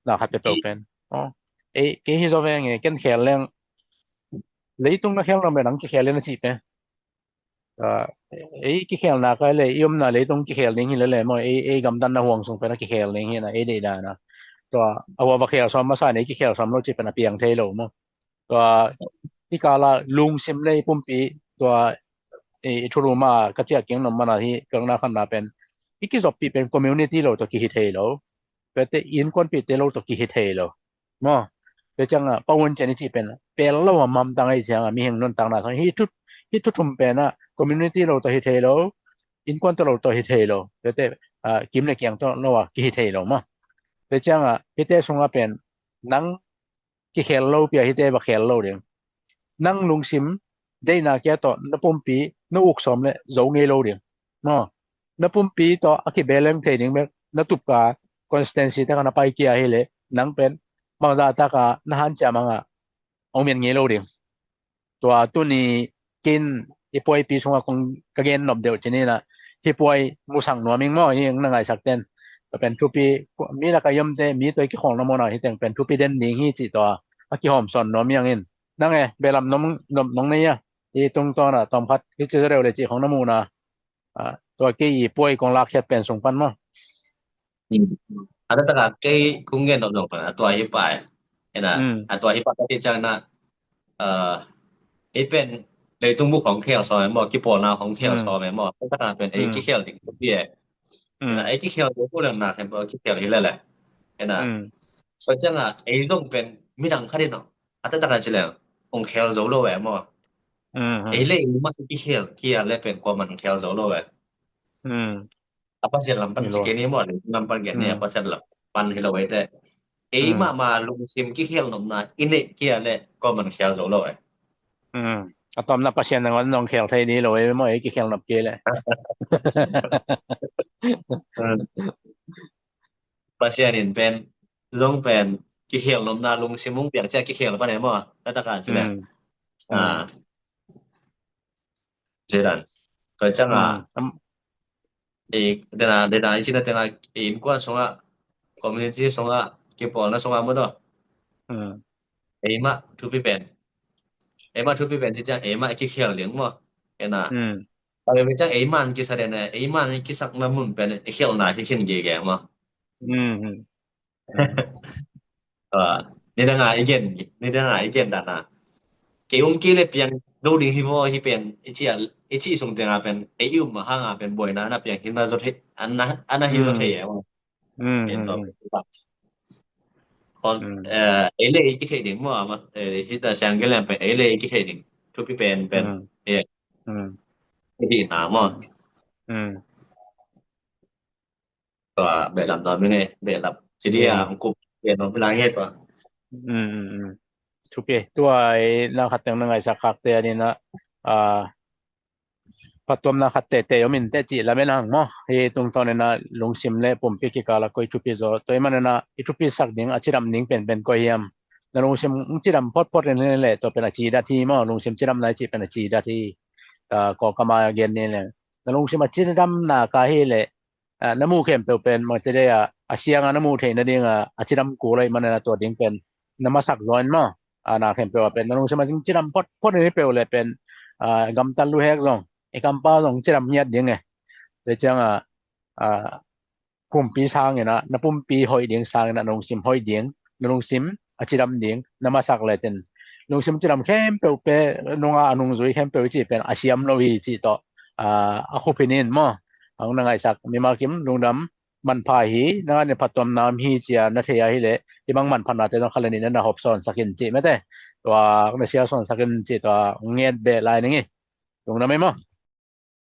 Na khat peuhpeuh pen. Oh. Ei, kei hi zaw veng e, ken khel leng. Leitung na khel lam le nang kikhel leng na cih pen. Ah, ei kikhelna kai le, i omna leitung kikhel ding hi le le maw, ei, ei gamtatna huang sung pen a kikhel ding hi na, ei deihdan a. Tua, a hua va khel sawm masa nei kikhel sawm lo cih pen a piang thei lo maw. Tua, i kala lungsim le i pumpi, tua, i, i thulu ma ka ciah keng nop mana hi, kengna khanna pen. I kizoppih pen community lo tawh kihi thei lo. Tua te innkuanpihte lo tawh kihi thei lo. Maw. Tua ciangin, pa un cian i cih pen, pel lo a mamtang ahi ciangin, mihing nuntakna thang. Hi thu, hi thu thum pen a, community lo tawh hi thei lo, innkuan tawh lo tawh hi thei lo. Tua te, ah, kim le kiang tawh lo a, kihi thei lo maw. Tua ciangin, hite sungah pen, nang kikhel lo pi a hite va khel lo ding. Nang lungsim deihna kia tawh na pumpi na uk sawm le zo ngei lo ding. Maw, na pumpi tawh a kibeleng thei ding bek na tupka constituency taka na pai kia hi le nang pen bangzah taka na hanciam hangah hong mian ngei lo ding. Tua tuni kin i puaipi sungah kong ka gen nop deuh ci ni na, hi puai musak nuam ing maw, hi na ngaisak ten. Tua pen thupi, mi laka i omte, mi tua i kikholhna mawhna hi teng pen thupi den ding hi cih tua a kihawmsawn nuam hi hang in. Nang e, behlap nong, nong, nong nei a, i tungtawn a tawmkhat hi ci zaw deuh le cih khong na muhna. Ah, tua kei i puai kong lakkhiat pen sung pan maw. A taktak a kei kong gen nop zong pen a tua hi pai. Ena, a tua hi pai ka cih ciang na, ah, ei pen leitung buk hong khel sawm e maw, kipawlna hong khel sawm e maw. A taktak a pen ei kikhel ding thupi e. Ena, ei kikhel ding thupi lem na khen tua kikhel hi lele. Ena, tua ciang a ei zong pen midang khat in a taktak a ci leng hong khel zo lo e maw. Ei le ei mah i kikhel kia le pen kuaman hong khel zo lo e. A Pasian lam pan ci kei ni maw, le lam pan gen ni, a Pasian lam pan hi lo e te. Ei mahmah lungsim kikhel nopna i neih kia le kuaman khel zo lo e. A tawmna Pasian nangawn nong khel thei ni lo e maw, ei kikhel nop kei le. Pasian in pen zong pen kikhel nopna lungsim hong piak ciang kikhel pan e maw, a taktak a ci le. Ah. Zedan. Tua ciang a, i, dena, dena, i cina tena, i innkuan sungah, community sungah, kipawlna sungah maw tawh. Eimah thupi pen. Eimah thupi pen ci ciang, eimah i kikhel ding maw. Ena. Tua veve ciang eimah in kisa den e, eimah in kisakna mun pen i khelna hi khin gige maw. Nidang a i gen, nidang a i gen dan a. Kei um kei le piang lo ding hi maw, hi pen, i cih a, i cih sung teng a pen, ei i um a hang a pen buaina na piang hi na zo thei, a na, a na hi zo thei e maw. Ei le ei kithei ding maw, ama, eh, hi ta siang gen leng pen, ei le ei kithei ding. Thupi pen pen. Eh. Hi na maw. Tua behlap nuam ing e, behlap. Ci dia, ang kup, behlap nuam ing e tua. Thupi, tua i na khat teng na ngaisak khak te a ni na, ah, phattuamna khat tete om in te cih lamen hang maw. Hi tungtawn ina lungsim le pumpi kikala koi thupi zaw. Tua i man ina i thupi sak ding, a cidam ding penpen koi hiam. Na lungsim hong cidam photphot in hi leh tua pen a cidat hi maw, lungsim cidamna i cih pen a cidat hi. Kawlkam a gen ni leh na lungsim a cidam nak a hi leh na muh khempeuh pen mangcide a a siang a na muh theih nading a a cidam kul ahih manin a tua ding pen na masak zaw in maw. Na khempeuh a pen na lungsim a cidam photphot in hi peuh leh pen gamtat luhek zong i kampau zong cidam ngiat ding e. Tua ciang a pumpi sangin a na pumpi hoih ding sangin a na lungsim hoih ding, na lungsim a cidam ding na masak lecin lungsim cidam khempeuh pen nunga a nungzui khempeuh i cih pen a siam lo hi cih tawh a khuphin in maw. Hong na ngaihsak mimal kim lungdam, manpha hi, nang a ni phattuamna om hi cia na thei a hi leh i bang manphatnate zong khat le nih na na hop sawnsak in cih mete. Tua na sial sawnsak in cih tua nget beh lai ning i. Lungdam ei maw.